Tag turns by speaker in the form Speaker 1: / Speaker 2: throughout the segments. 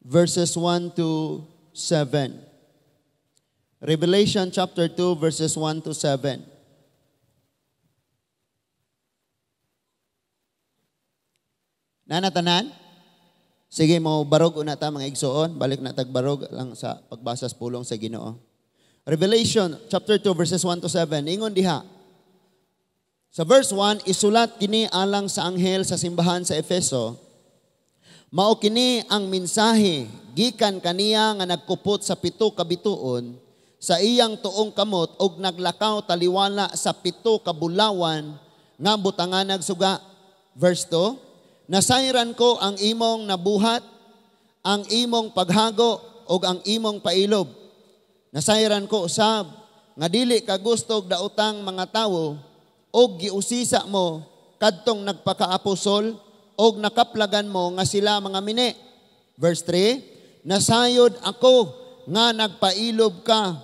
Speaker 1: verses 1 to 7. Revelation chapter 2 verses 1 to 7. Nanatanan? Sige, mo barog una ta, mga igsoon, balik na tag barog lang sa pagbasa sa pulong sa Ginoo. Revelation chapter 2 verses 1 to 7. Ingon diha. Sa verse 1, isulat kini alang sa anghel sa simbahan sa Efeso. Mao kini ang mensahe gikan kaniya nga nagkupot sa 7 ka bituon sa iyang tuong kamot og naglakaw taliwala sa 7 ka bulawan nga butanganag suga. Verse 2, nasayran ko ang imong nabuhat, ang imong paghago ug ang imong pailob. Nasayran ko usab nga dili ka gustog daotang mga tawo og giusisa mo kadtong nagpakaapostol og nakaplagan mo nga sila mga mine. Verse 3, nasayod ako nga nagpailob ka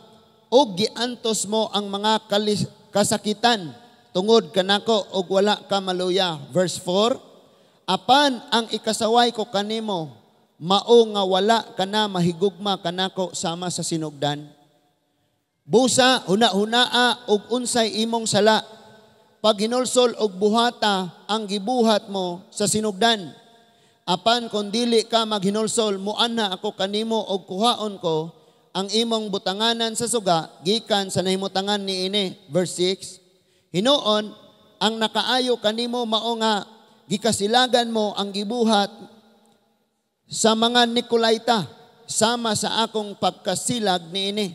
Speaker 1: og giantos mo ang mga kasakitan tungod kanako og wala ka maluya. Verse 4, apan ang ikasaway ko kanimo, mao nga wala ka na mahigugma kanako sama sa sinugdan. Busa, huna-hunaa og unsay imong sala. Paghinulsol og buhata ang gibuhat mo sa sinugdan. Apan kon dili ka maghinulsol, muanha ako kanimo og kuhaon ko ang imong butanganan sa suga gikan sa nahimutangan niini. Verse 6, hinuon ang nakaayo kanimo mao nga gikasilagan mo ang gibuhat sa mga Nicolaita sama sa akong pagkasilag niini.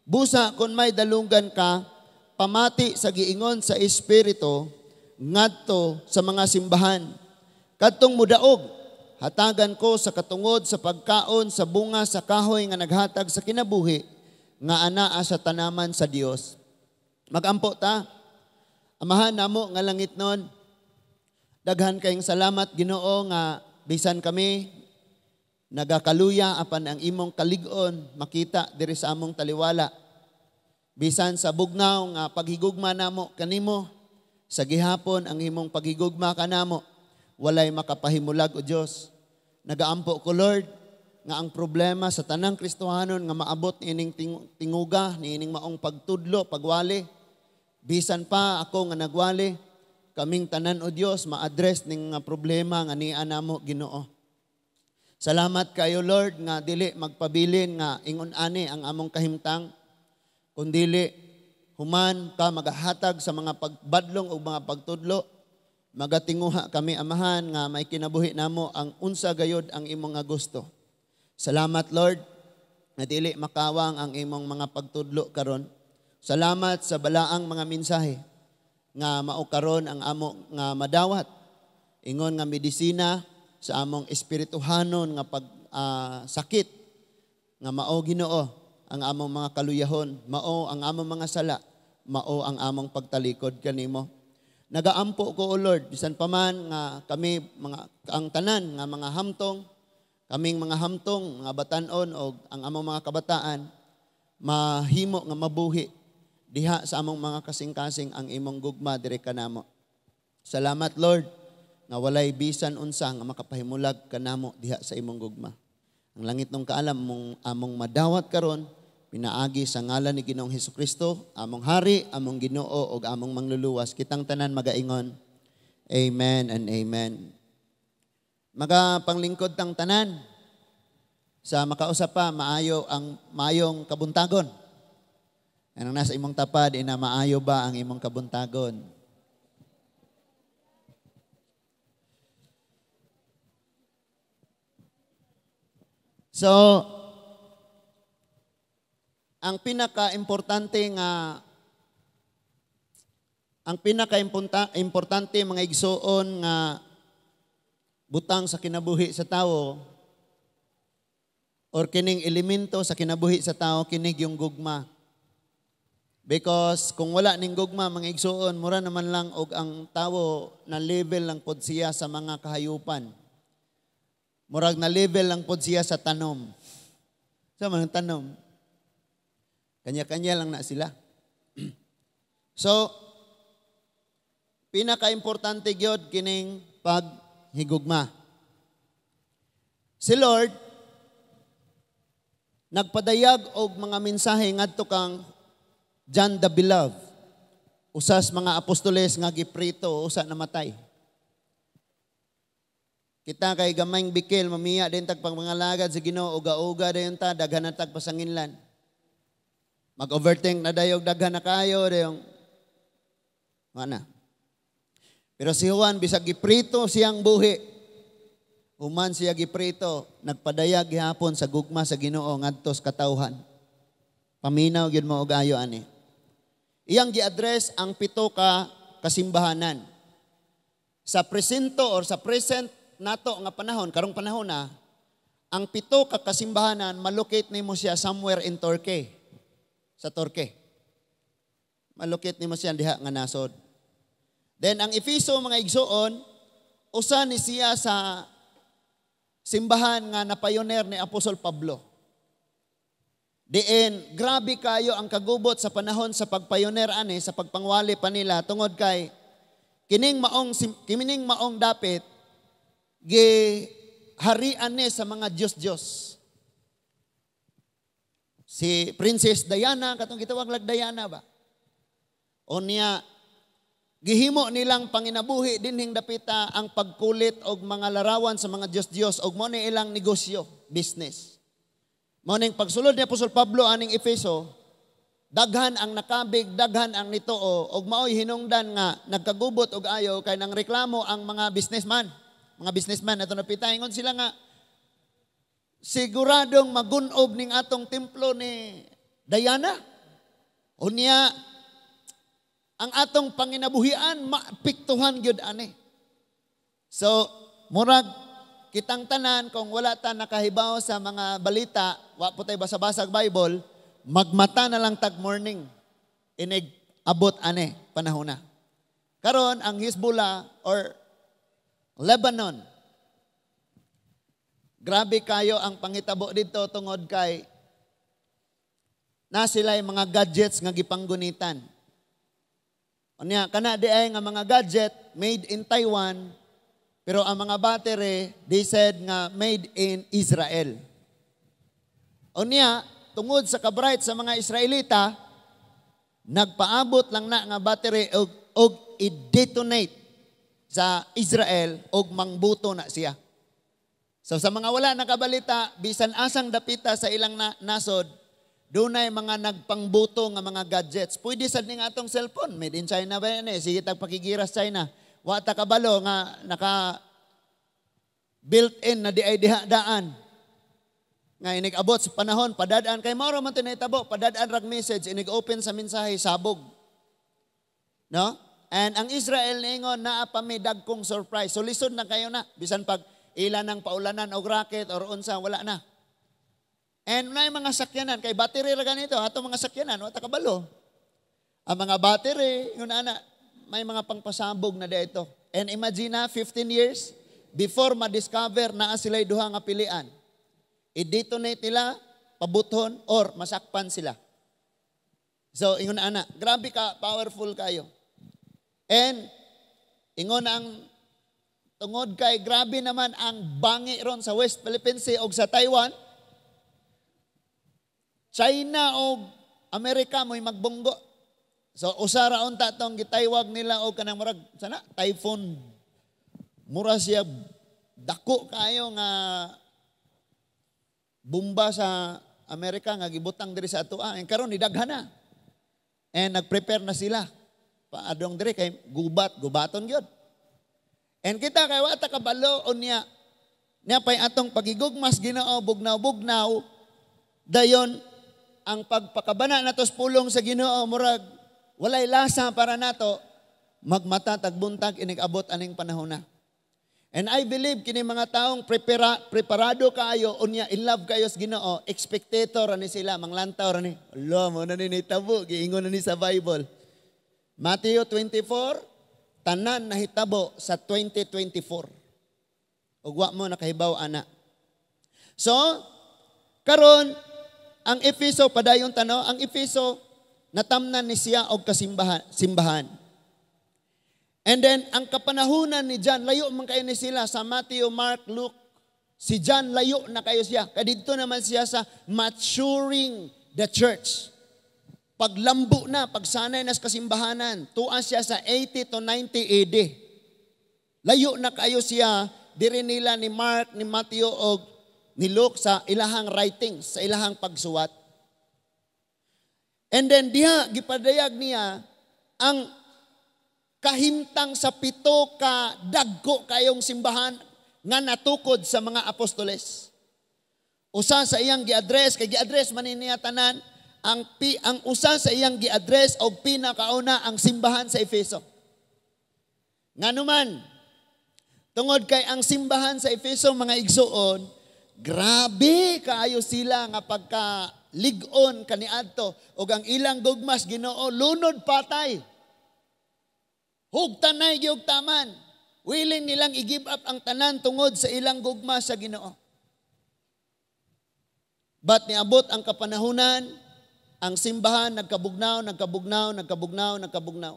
Speaker 1: Busa kon may dalunggan ka, pamati sa giingon sa Espiritu ngadto sa mga simbahan. Kadtong mudaog, hatagan ko sa katungod sa pagkaon sa bunga sa kahoy nga naghatag sa kinabuhi nga anaa sa tanaman sa Dios. Magampo ta. Amahan namo nga langit nun, daghan kayong salamat Ginoo nga bisan kami nagakaluya apan ang imong kalig-on makita diri sa among taliwala. Bisan sa bugnaw nga paghigugma namo kanimo, sa gihapon ang imong paghigugma kanamo, walay makapahimulag o Dios. Nagaampo ko, Lord, nga ang problema sa tanang Kristohanon nga maabot niining tinguga, niining maong pagtudlo, pagwali. Bisan pa ako nga nagwali, kaming tanan o Dios ma-address ning nga problema nga niya namo Ginoo. Salamat kayo, Lord, nga dili magpabilin nga ingon ani ang among kahimtang, kundili human ka magahatag sa mga pagbadlong o mga pagtudlo. Magatinguha kami, Amahan, nga may kinabuhi namo ang unsa gayod ang imong nga gusto. Salamat, Lord, nga dili makawang ang imong mga pagtudlo karon. Salamat sa balaang mga mensahe nga mao karon ang amo nga madawat. Ingon nga medisina sa among espirituhanon nga pag sakit nga mao Ginoo ang among mga kaluyahon, mao ang among mga sala, mao ang among pagtalikod kanimo. Nagaampo ko, O Lord, bisan pa man nga kami mga ang tanan nga mga hamtong, kaming mga hamtong mga batan-on og ang among mga kabataan mahimo nga mabuhi diha sa among mga kasing-kasing ang imong gugma diri kanamo. Salamat, Lord, nga walay bisan unsa nga makapahimulag kanamo diha sa imong gugma. Ang langit nung kaalam mong among madawat karon pinaagi sa ngalan ni Ginoong Hesukristo, among hari, among Ginoo ug among mangluluwas. Kitang tanan magaingon. Amen and amen. Magapanglingkod tang tanan sa makausap pa maayo ang maayong kabuntagon. Anong nasa imong tapad ina maayo ba ang imong kabuntagon? So, ang pinaka-importante mga igsoon nga butang sa kinabuhi sa tao or kining elemento sa kinabuhi sa tao, kinig yung gugma. Because kung wala ning gugma mga igsoon, mura naman lang og ang tawo na level lang pod siya sa mga kahayupan. Murag na level lang pod siya sa tanom. Sa mga tanom. Kanya-kanya lang na sila. So, pinaka-importante gyud kining paghigugma. Si Lord, Nagpadayag og mga mensahe ngadto kang John the Beloved, usas mga apostoles nga giprito, usa namatay. Kita kay gamayng bikil, mamiya din tag pangmangalagad sa Ginoo, uga-uga dayon ta, daghan na tag pasanginlan. Mag-overthink na dayog, daghan na kayo dayong mana. Pero si Juan, bisag giprito siyang buhi, human siya giprito, nagpadayag gihapon sa gugma sa Ginoo ngadto sa katawhan. Paminaw gyud mo og ayo ani. Iyang gi-address ang pito ka kasimbahanan. Sa presento or sa present nato nga panahon, karong panahon na, ang pito ka kasimbahanan, malocate nimo siya somewhere in Turkey. Sa Turkey. Malocate nimo siya diha nga nasod. Then ang Efeso, mga igsuon, usa ni siya sa simbahan nga na-pioneer ni Apostol Pablo. Diin, grabe kayo ang kagubot sa panahon sa pagpioneer ani, sa pagpangwali pa nila, tungod kay kining maong dapit gi harian ni sa mga Diyos-Diyos. Si Princess Diana, katong gitawag lag Diana ba? O niya, gihimo nilang panginabuhi dinhing dapita ang pagkulit og mga larawan sa mga Diyos-Diyos og mo ni ilang negosyo, business. Mao ning pagsulod ni Apostol Pablo aning Efeso, daghan ang nakabig, daghan ang nituo og maoy hinungdan nga nagkagubot og ayo kay nang reklamo ang mga businessman. Mga businessman ato napita, ingon sila nga siguradong magunob ning atong templo ni Diana. Unya ang atong panginabuhian maapektuhan gyud ani. So murag kitang tanan, kung wala ta nakahibaw sa mga balita, wa po tay basa-basag Bible, magmata na lang tag morning inig abot ane panahon na. Karon ang Hezbollah or Lebanon, grabe kayo ang pangitabo dito tungod kay na sila mga gadgets nga gipanggunitan. Unya kana di ay nga mga gadget made in Taiwan, pero ang mga battery, they said nga made in Israel. Unya tungod sa kabright sa mga Israelita, nagpaabot lang na nga battery og i-detonate sa Israel og mangbuto na siya. So sa mga wala nakabalita, bisan asang dapita sa ilang nasod, dunay mga nagpangbuto nga mga gadgets. Pwede sad ning atong cellphone, made in China ba yan eh? Sige tag pakigiras China. Wa ta kabalo nga naka built-in na di ay diha daan. Nga inig abot sa panahon, padadaan kay mao ra man tinahitabo, padadaan rag message, inig open sa mensahe, sabog. No? And ang Israel niingon, naa pa mi dagkong surprise. So lisod na kayo na bisan pag ila ng paulanan og rocket or unsa, wala na. And na mga sakyanan kay battery ra ganito, ato mga sakyanan wa ta kabalo. Ang mga battery, yun ana, may mga pangpasabog na dito. And imagine na 15 years before ma-discover naa sila'y duha nga pilian. I-detonate nila, pabuthon, or masakpan sila. So, ingon ana, grabe ka, powerful kayo. And, ingon ang tungod kay grabe naman ang bangi ron sa West Philippine Sea og sa Taiwan, China og Amerika mo'y magbunggo. So usa ra unta tong gitawag nila og kanang murag sana typhoon. Mura siya dako kayo nga bomba sa Amerika nga gibutang diri sa atoa. And karon nidaghan na. And nagprepare na sila. Paadong diri kay gubat, gubaton gyud. And kita kay wa ta kabalo unya niya pay atong pagigugmas Ginoo bugnaw-bugnaw, dayon ang pagpakabana nato sa pulong sa Ginoo murag walay lasa para nato, magmata tag buntag inig abot aning panahon na. And I believe kini mga taong preparado kaayo unya in love kayo sa Ginoo, expectator ani sila, manglantaw ra ni. Allah mo na ni nitabo, giingon na ni sa Bible. Matthew 24, tanan nahitabo sa 2024. Ug wa mo nakahibaw ana. So, karon ang Efeso padayon tano, ang Efeso natamnan ni siya og kasimbahan, simbahan. And then ang kapanahunan ni John, layo man kayo ni sila sa Matthew, Mark, Luke, Si John, layo na kayo siya. Kay didto naman siya sa maturing the church. Paglambo na, pagsanay na sa kasimbahanan, tuan siya sa 80 to 90 AD. Layo na kayo siya, diri nila ni Mark, ni Matthew o ni Luke sa ilahang writings, sa ilahang pagsuwat. And then diha gipadayag niya ang kahimtang sa pito ka dagko kayong simbahan nga natukod sa mga apostoles. Usa sa iyang gi-address, kay gi-address man niya tanan, ang usa sa iyang gi-address og pinakauna ang simbahan sa Efeso. Nganuman, tungod kay ang simbahan sa Efeso, mga igsuon, grabe kaayo sila nga pagka lig-on kaniadto ug ang ilang gugmas Ginoo lunod patay. Hugtanay gyud taman. Willing nilang i-give up ang tanan tungod sa ilang gugma sa Ginoo. But niabot ang kapanahunan, ang simbahan nagkabugnaw, nagkabugnaw, nagkabugnaw, nagkabugnaw.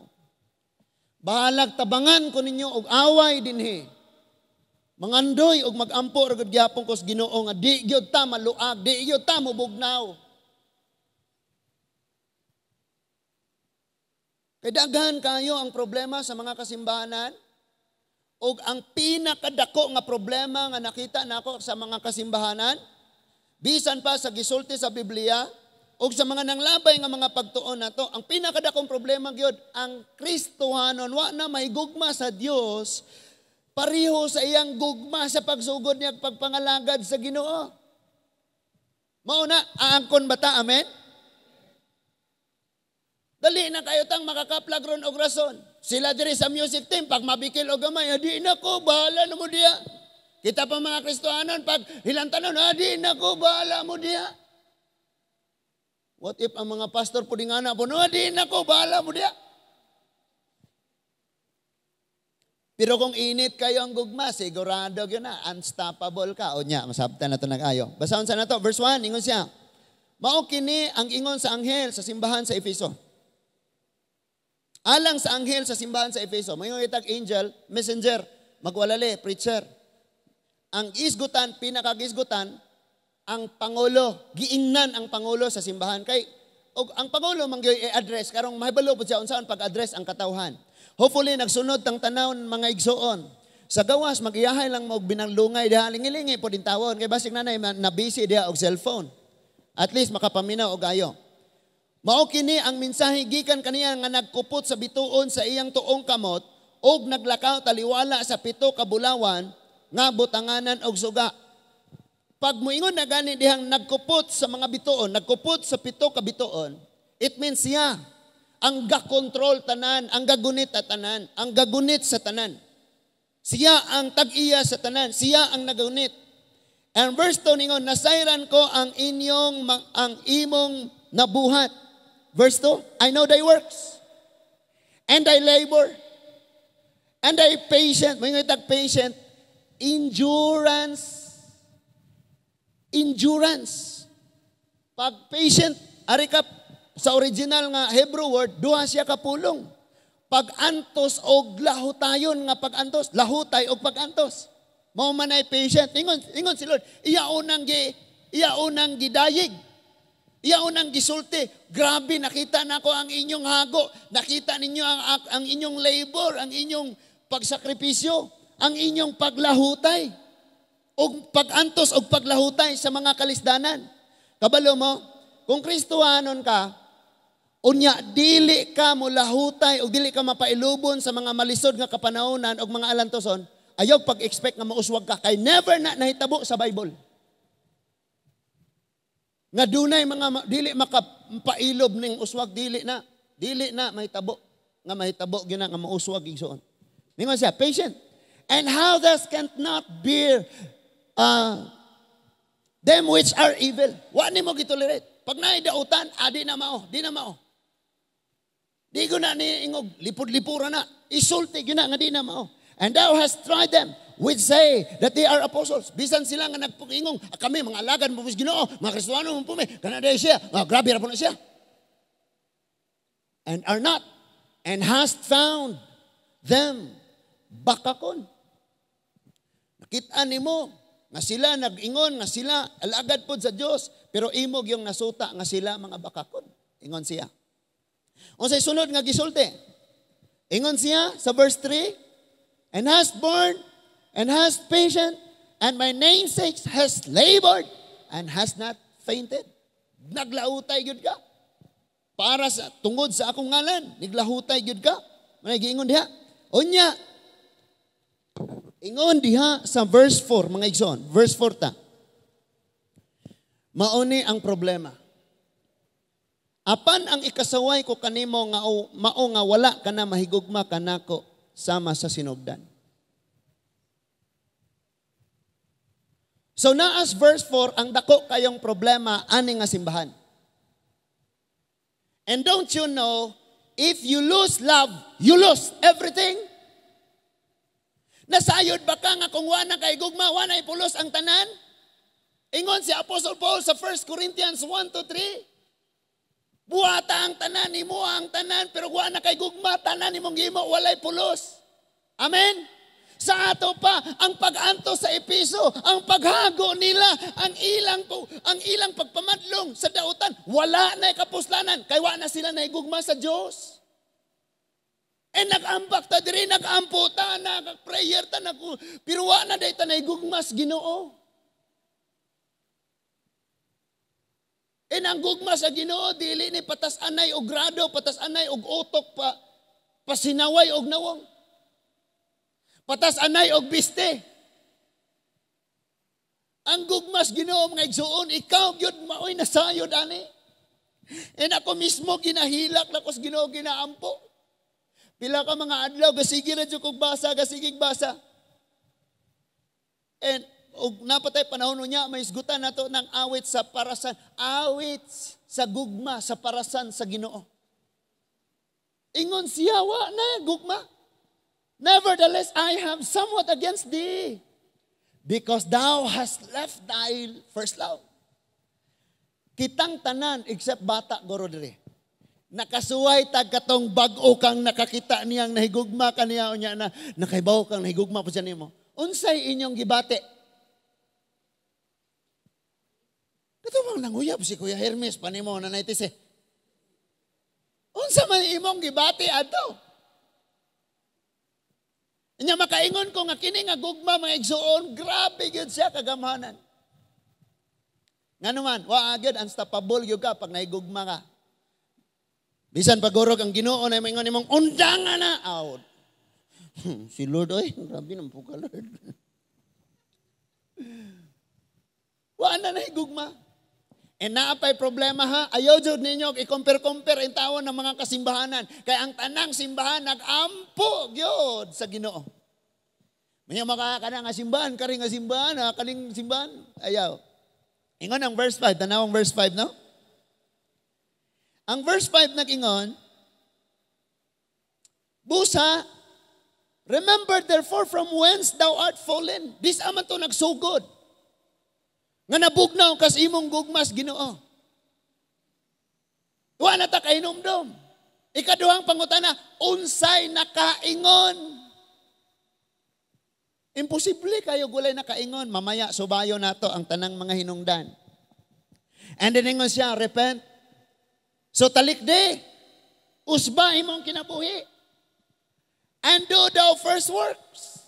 Speaker 1: Bahalag tabangan ko ninyo og away dinhi. Mangandoy og magampo ra gud gyapon ko sa Ginoo nga di gyud ta maluag, di gyud ta mobugnaw. Kay daghan kayo ang problema sa mga kasimbahanan. Og ang pinakadako nga problema nga nakita nako sa mga kasimbahanan, bisan pa sa gisulti sa Biblia og sa mga nanglabay nga mga pagtuon nato, ang pinakadakong problema gyud ang Kristohanon wa na may gugma sa Dios pareho sa iyang gugma sa pagsugod niya pagpangalagad sa Ginoo. Mao na aangkon bata, amen? Dali na kayo tang makakaplag ron og rason. Sila diri sa music team, pag mabikil og gamay, di na ko, bahala na mo diya. Kita pa mga Kristohanon, pag hilantanon, di na ko, bahala mo diya. What if ang mga pastor po nga na po, no, di na ko, bahala mo diya. Pero kung init kayo ang gugma, sigurado yun na, unstoppable ka. O niya, masabtan na ito nag-ayo. Basahon sa na to, verse 1, ingon siya. Mao kini ang ingon sa anghel sa simbahan sa Efeso. Alang sa anghel sa simbahan sa Efeso, may itag angel, messenger, magwalali, preacher. Ang isgutan, pinakagisgutan, ang pangulo, giingnan ang pangulo sa simbahan. Kay og ang pangulo mangyoy i-address karong mahibalo pud siya unsaon pag-address ang katawhan. Hopefully nagsunod tang tanaw mga igsuon. Sa gawas magiyahay lang mo og binalungay diha, lingilingi pod tawon kay basig nanay na busy diha og cellphone. At least makapaminaw og ayo. Mao kini ang mensahe gikan kaniya nga nagkupot sa bituon sa iyang tuong kamot og naglakaw taliwala sa pito ka bulawan nga butanganan og suga. Pag muingon na gani dihang nagkupot sa mga bituon, nagkupot sa pito ka bituon, it means siya ang gakontrol tanan, ang gagunit sa tanan, ang gagunit sa tanan. Siya ang tag-iya sa tanan, siya ang nagunit. And verse 2 ningon, nasayran ko ang inyong ang imong nabuhat. Verse 2, I know thy works, and thy labor, and thy patient. May ngitag patient, endurance. Endurance. Pag patient, ari ka sa original nga Hebrew word, duha siya kapulong. Pag-antos og lahutayon nga pag-antos, lahutay og pag-antos. Mao man ay patient. Ingon, ingon si Lord, iya unang gidayig. Iya unang gisulti. Grabe, nakita nako ang inyong hago. Nakita ninyo ang inyong labor, ang inyong pagsakripisyo, ang inyong paglahutay. O pag-antos o paglahutay sa mga kalisdanan. Kabalo mo, kung Kristohanon ka, unya dili ka molahutay o dili ka mapailubon sa mga malisod nga kapanahonan o mga alantoson, ayaw pag-expect nga mauswag ka kay never na nahitabo sa Bible. Nga dunay mga dili makapailob ning uswag, dili na mahitabo nga mahitabo gyud na nga mauswag igsoon. Ningon siya, patient. And how thou canst not bear them which are evil. Wa nimo gitolerate. Pag naay dautan, di na mao, di na mao. Di ko na ni ingog, lipod-lipura na. Isulti gyud na nga di na mao. And thou hast tried them, which say that they are apostles. Bisan sila nga nagpungingong, kami mga alagad mo sa Ginoo, mga Kristiyano mo pumi, kana dahil siya, mga grabe ra po na siya. And are not, and hast found them bakakon. Nakita nimo Nga sila nag-ingon, nga sila alagad pod sa Dios, pero imo gyung nasuta nga sila mga bakakon. Ingon siya. Unsay sunod nga gisulti? Ingon siya sa verse 3, "And hast borne, and hast patient, and my namesake has labored, and has not fainted." Naglahutay gyud ka. Para sa tungod sa akong ngalan, naglahutay gyud ka. May giingon diha. Unya, ingon diha sa verse 4, mga igsoon, verse 4 ta. Mao ni ang problema. "Apan ang ikasaway ko kanimo nga mao nga wala ka na mahigugma kanako sama sa sinugdan." So naas verse 4 ang dako kayong problema ani nga simbahan. And don't you know, if you lose love, you lose everything? Nasayod ba ka nga kung wala kay gugma, wala pulos ang tanan? Ingon si Apostle Paul sa 1 Corinthians 1-3, buhata ang tanan, imo ang tanan, pero wala kay gugma, tanan imong gimo, walay pulos. Amen? Sa ato pa, ang pag-anto sa Episo, ang paghago nila, ang ilang pagpamadlong sa dautan, wala na kapuslanan, kay wala na sila naigugma sa Dios. Eh nag-ambak ta diri, nag-ampo ta, nag-prayer ta, nag pero wa na day ta naigugma sa Ginoo. Eh ang gugma sa Ginoo dili ni patas anay og grado, patas anay og utok pa, pasinaway og nawong. Patas anay og biste. Ang gugmas Ginoo, mga igsuon, ikaw gyud maoy nasayod ani. And ako mismo ginahilak na ko sa Ginoo, ginaampo. Pila ka mga adlaw gasige ra jud kog basa, gasigig basa. And og napatay panahon niya may isgutan nato ng awit sa parasan, awit sa gugma sa parasan sa Ginoo. Ingon siya, wa na gugma. "Nevertheless, I have somewhat against thee, because thou hast left thy first love." Kitang tanan, except bata goro dire, nakasuway tag katong bag-o kang nakakita niyang nahigugma ka niya unya na nakaibaw kang nahigugma po siya nimo. Unsay inyong gibati? Kato bang nanguyab si Kuya Hermes pa nimo na naitis eh. Unsa man imong gibati adto? Nya makaingon ko nga kini nga gugma, mga igsuon, grabe gyud siya kagamhanan. Ngano man, wa gyud unstoppable gyud ka pag nahigugma ka. Bisan pagurog ang Ginoo na maingon nimong undangan na out. Si Lord oy, grabe nang puka Lord. Wa na nahigugma. And naapay problema ha, ayaw jud ninyo i-compare-compare ang tawo ng mga kasimbahanan. Kay ang tanang simbahan nag-ampo gyud sa Ginoo. May makakana nga simbahan, kari nga simbahan, ha, kaning simbahan, ayaw. Ingon ang verse 5, tanawang verse 5, no? Ang verse 5 nag-ingon, "Busa, remember therefore from whence thou art fallen." Dis aman to nagsugod. Nga nabugnaw kas imong gugmas Ginoo. Wa na ta kahinumdom. Ikaduhang pangutana, unsay nakaingon? Imposible kayo gulay nakaingon. Mamaya subayo nato ang tanang mga hinungdan. And then ingon siya, "Repent." So talikde, usba imong kinabuhi. "And do thou first works."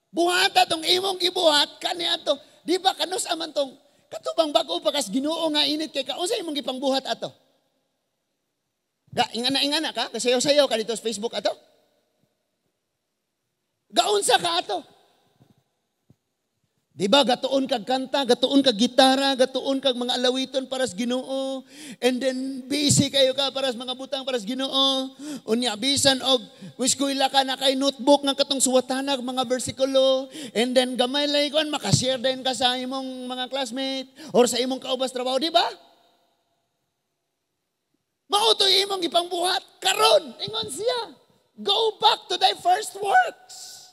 Speaker 1: Buhata tong imong gibuhat kaniadto. Di ba kanus aman tong katubang bago pa kas Ginoo nga init kay ka, unsa imong gipangbuhat ato? Ga ingana-ingana ka, kasayaw-sayaw ka dito sa Facebook ato. Gaunsa ka ato? Di ba gatuon kag kanta, gatuon kag gitara, gatuon kag mga alawiton para sa Ginoo. And then busy kayo ka para sa mga butang para sa Ginoo. Unya bisan og eskwela ka na kay notebook nga katong suwatanag mga bersikulo. And then gamay lay kon makashare din ka sa imong mga classmate or sa imong kaubas trabaho, di ba? Mao to imong gipangbuhat karon. Ingon siya, "Go back to thy first works."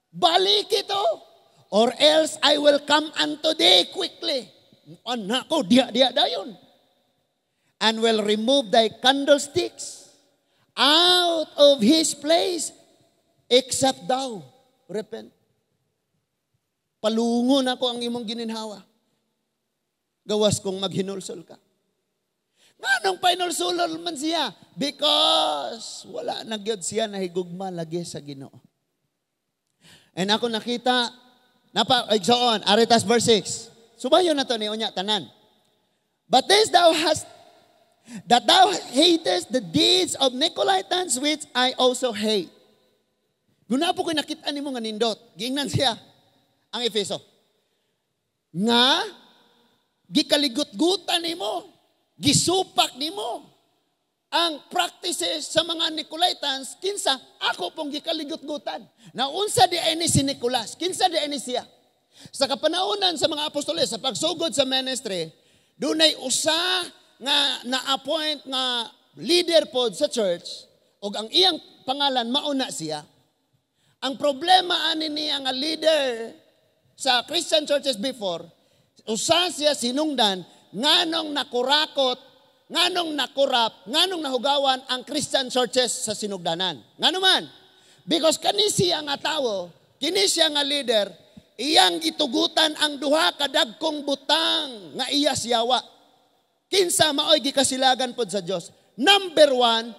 Speaker 1: Balik ito. "Or else I will come unto thee quickly." Anak ko, diya, diya dayon. "And will remove thy candlesticks out of his place, except thou repent." Palungon ako ang imong gininhawa. Gawas kung maghinulsol ka. Nganong pahinulsulol man siya? Because wala na gyud siya nahigugma lagi sa Ginoo. And ako nakita, napa, igsoon, Aretas verse 6. Subayon na to ni unya tanan. "But this thou hast, that thou hatest the deeds of Nicolaitans, which I also hate." Guna po ko nakita nimo nga nindot. Giingnan siya ang Efeso. Nga gikaligut-gutan nimo, gisupak nimo ang practices sa mga Nicolaitans, kinsa ako pong gikaligut-gutan. Na unsa di ay ni si Nicolas? Kinsa di ay ni siya? Sa kapanahonan sa mga apostoles, sa pagsugod sa ministry, dunay usa nga na-appoint nga leader pod sa church ug ang iyang pangalan mauna siya. Ang problema ani niya nga leader sa Christian churches before, usa siya sinungdan nganong nakurakot, nganong nakurap, nganong nahugawan ang Christian churches sa sinugdanan. Ngano man? Because kani siya nga tawo, kini siya nga leader, iyang gitugutan ang duha ka dagkong butang nga iya siyawa. Kinsa maoy gikasilagan pod sa Dios. Number one,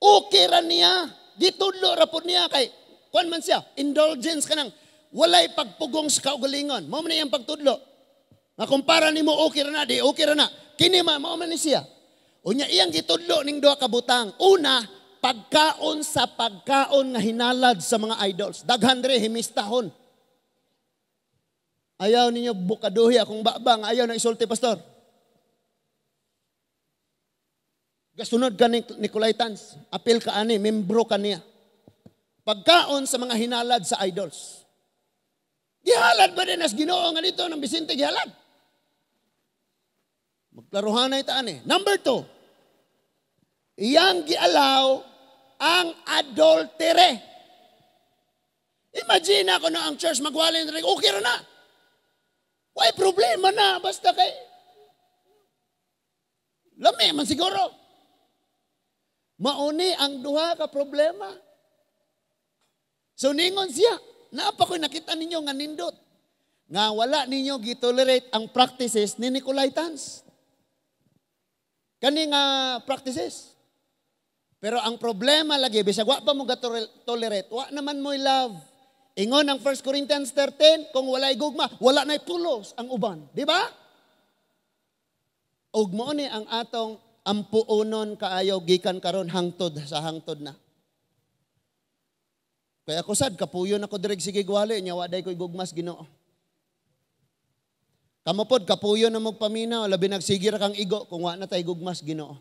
Speaker 1: okay ra niya. Gitudlo ra pod niya kay kuan man siya, indulgence kanang walay pagpugong sa kaugalingon. Mao man iyang pagtudlo. Nga kumpara nimo okay ra na, di okay ra na. Kini man mao man ni siya. Unya iyang gitudlo ning duha ka butang. Una, pagkaon sa pagkaon nga hinalad sa mga idols. Daghan diri himistahon. Ayaw ninyo bukaduhi akong babang, ayaw na isulti, pastor. Gasunod ka ni Nicolaitans, apil ka ani, membro ka niya. Pagkaon sa mga hinalad sa idols. Gihalad ba din as Ginoo nga dito ng Vicente gihalad? Magklaruhanay ta ani. Number two, iyang gialaw ang adultery. Imagine ako na ang church magwalin rin, okay ra na. Why problema na, basta kay lami man siguro. Mauni ang duha ka problema. So ningon siya, naapa ko'y nakita ninyo nga nindot. Nga wala ninyo gitolerate ang practices ni Nicolaitans. Kani nga practices. Pero ang problema lagi, bisag wa pa mo tolerate, wa naman mo'y love. Ingon ang 1 Corinthians 13, kung walay gugma, wala na'y pulos ang uban. Di ba? Ug mo ni ang atong ampuonon kaayo gikan karon hangtod sa hangtod na. Kaya ako sad, kapuyon ako direg sige gwali, nya wa day ko'y gugmas Ginoo. Kamo pod, kapuyon na magpaminaw, labi nagsige ra kang igo kung wa na tay gugmas Ginoo.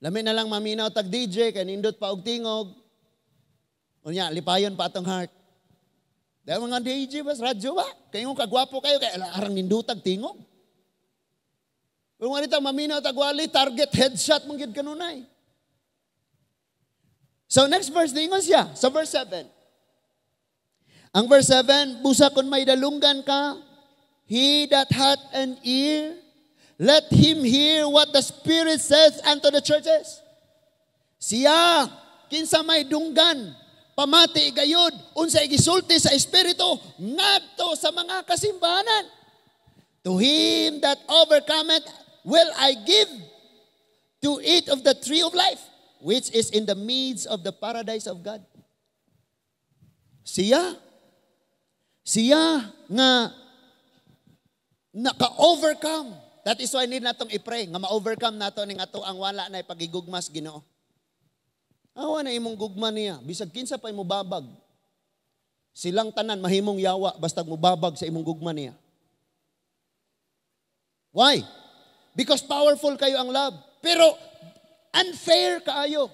Speaker 1: Lami na lang maminaw tag DJ, kay nindot pa og tingog. Unya, lipayon pa atong heart. Dahil mga DJ ba, radyo ba? Kaya yung kagwapo kayo, kaya arang nindutag tingog. Kung ano ito, maminaw tag wali, target headshot mong gid kanunay. So next verse, dingon siya, sa verse 7. Ang verse 7, "Busa kung may dalunggan ka, he that hath an ear, let him hear what the Spirit says unto the churches." Siya, kinsa may dunggan, pamati gayud, unsa igisulti sa Espiritu, ngadto sa mga kasimbahanan. "To him that overcometh will I give to eat of the tree of life, which is in the midst of the paradise of God." Siya nga naka-overcome. That is why need natong i-pray nga ma-overcome nato ning ato ang wala na pagigugmas Ginoo. Awa na imong gugma niya, bisag kinsa pa imo babag. Silang tanan mahimong yawa basta mubabag sa imong gugma niya. Why? Because powerful kayo ang love. Pero unfair kaayo.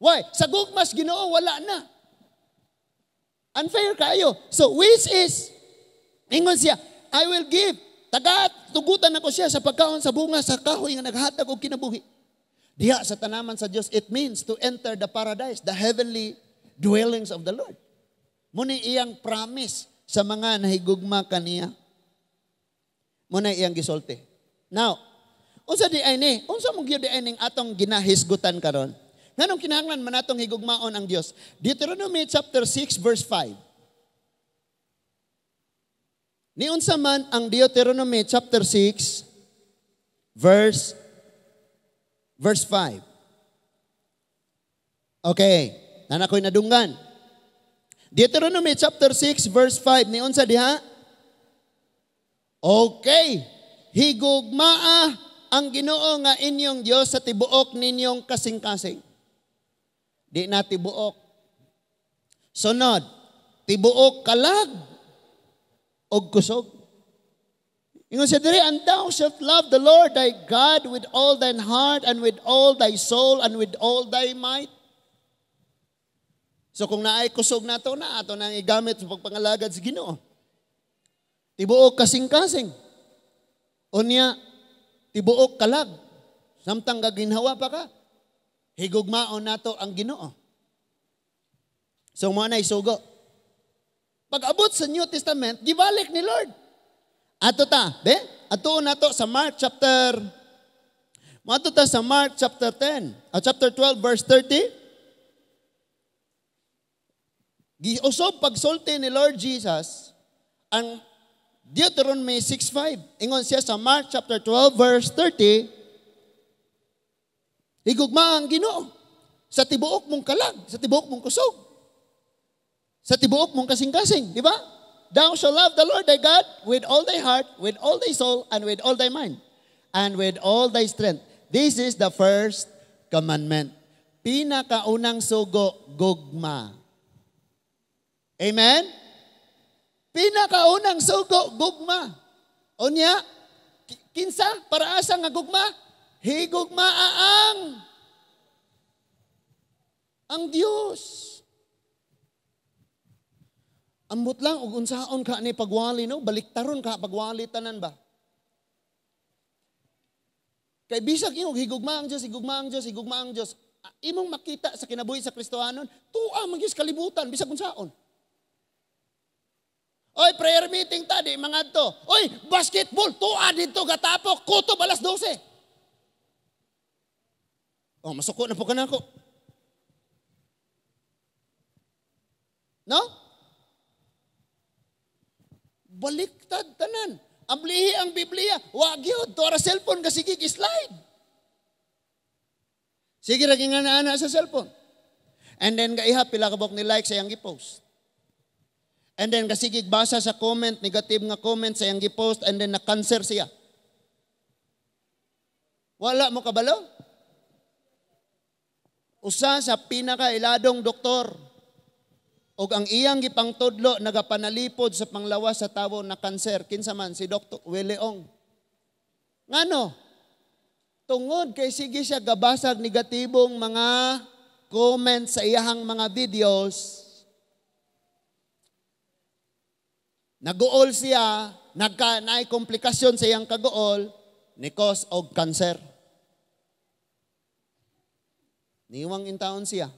Speaker 1: Why? Sa gugmas Ginoo wala na. Unfair kaayo. So which is ingon siya, "I will give." Tagat tugutan ako siya sa pagkaon sa bunga sa kahoy nga naghatag og kinabuhi. Diha sa tanaman sa Dios, it means to enter the paradise, the heavenly dwellings of the Lord. Muna iyang promise sa mga nahigugma kaniya. Muna iyang gisulti. Now, unsa di ay ni? Unsa mo gyud di ay ning atong ginahisgutan karon? Nganong kinahanglan man natong higugmaon ang Dios? Deuteronomy chapter 6 verse 5. Niunsa man ang Deuteronomy chapter 6 verse 5? Okay, naa na ko'y nadunggan. Deuteronomy chapter 6 verse 5, niunsa diha? Okay. Higugmaa ang Ginoo nga inyong Dios sa tibuok ninyong kasing-kasing. Di na tibuok. Sunod, tibuok kalag og kusog. Ingon siya diri, "And thou shalt love the Lord thy God with all thine heart and with all thy soul and with all thy might." So kung naay kusog nato na, ato nang igamit sa pagpangalagad sa Ginoo. Tibuok kasing-kasing. Unya, tibuok kalag. Samtang gaginhawa pa ka, higugmaon nato ang Ginoo. So mo na isugo. Pag abot sa New Testament, gibalik ni Lord. Ato ta, be? Ato nato sa Mark chapter. Moadto ta sa Mark chapter 10, chapter 12 verse 30. Giusob pagsulti ni Lord Jesus ang Deuteronomy 6:5. Ingon siya sa Mark chapter 12 verse 30, higugma ang Ginoo sa tibuok mong kalag, sa tibuok mong kusog, sa tibuok mong kasing-kasing, di ba? Thou shalt love the Lord thy God with all thy heart, with all thy soul, and with all thy mind, and with all thy strength. This is the first commandment. Pinakaunang sugo, gugma. Amen? Pinakaunang sugo, gugma. Unya, kinsa? Para asa nga gugma? Higugma ang Dios. Ambot lang og unsaon ka ni pagwali, no, baliktaron ka pagwali tanan ba? Kay bisag imong higugma ang Dios, higugma ang Dios, higugma ang Dios, imong makita sa kinabuhi sa Kristohanon, tuwa man gyud sa kalibutan bisag unsaon. Oy, prayer meeting ta, di mga to. Oy, basketball, tuwa dito gatapok, kutob alas 12. Oh, masuko na po ka na ako. No? Baliktad tanan. Amblihi ang Biblia. Wa gyud, tuwa ra cellphone kasi slide. Sige ra nga na sa cellphone. And then gaiha pila ka ni like sa iyang gi-post. And then kasigig basa sa comment, negative nga comment sa iyang gi-post, and then na-cancer siya. Wala mo kabalo? Usa sa pinakailadong doktor og ang iyang gipangtudlo nagapanalipod sa panglawas sa tawo na kanser, kinsa man si Dr. Willie Ong. Ngano? Tungod kay sige siya gabasag negatibong mga comment sa iyahang mga videos, naguol siya, nagka naay komplikasyon sa iyang kaguol, ni cause og kanser. Niwang intaon siya.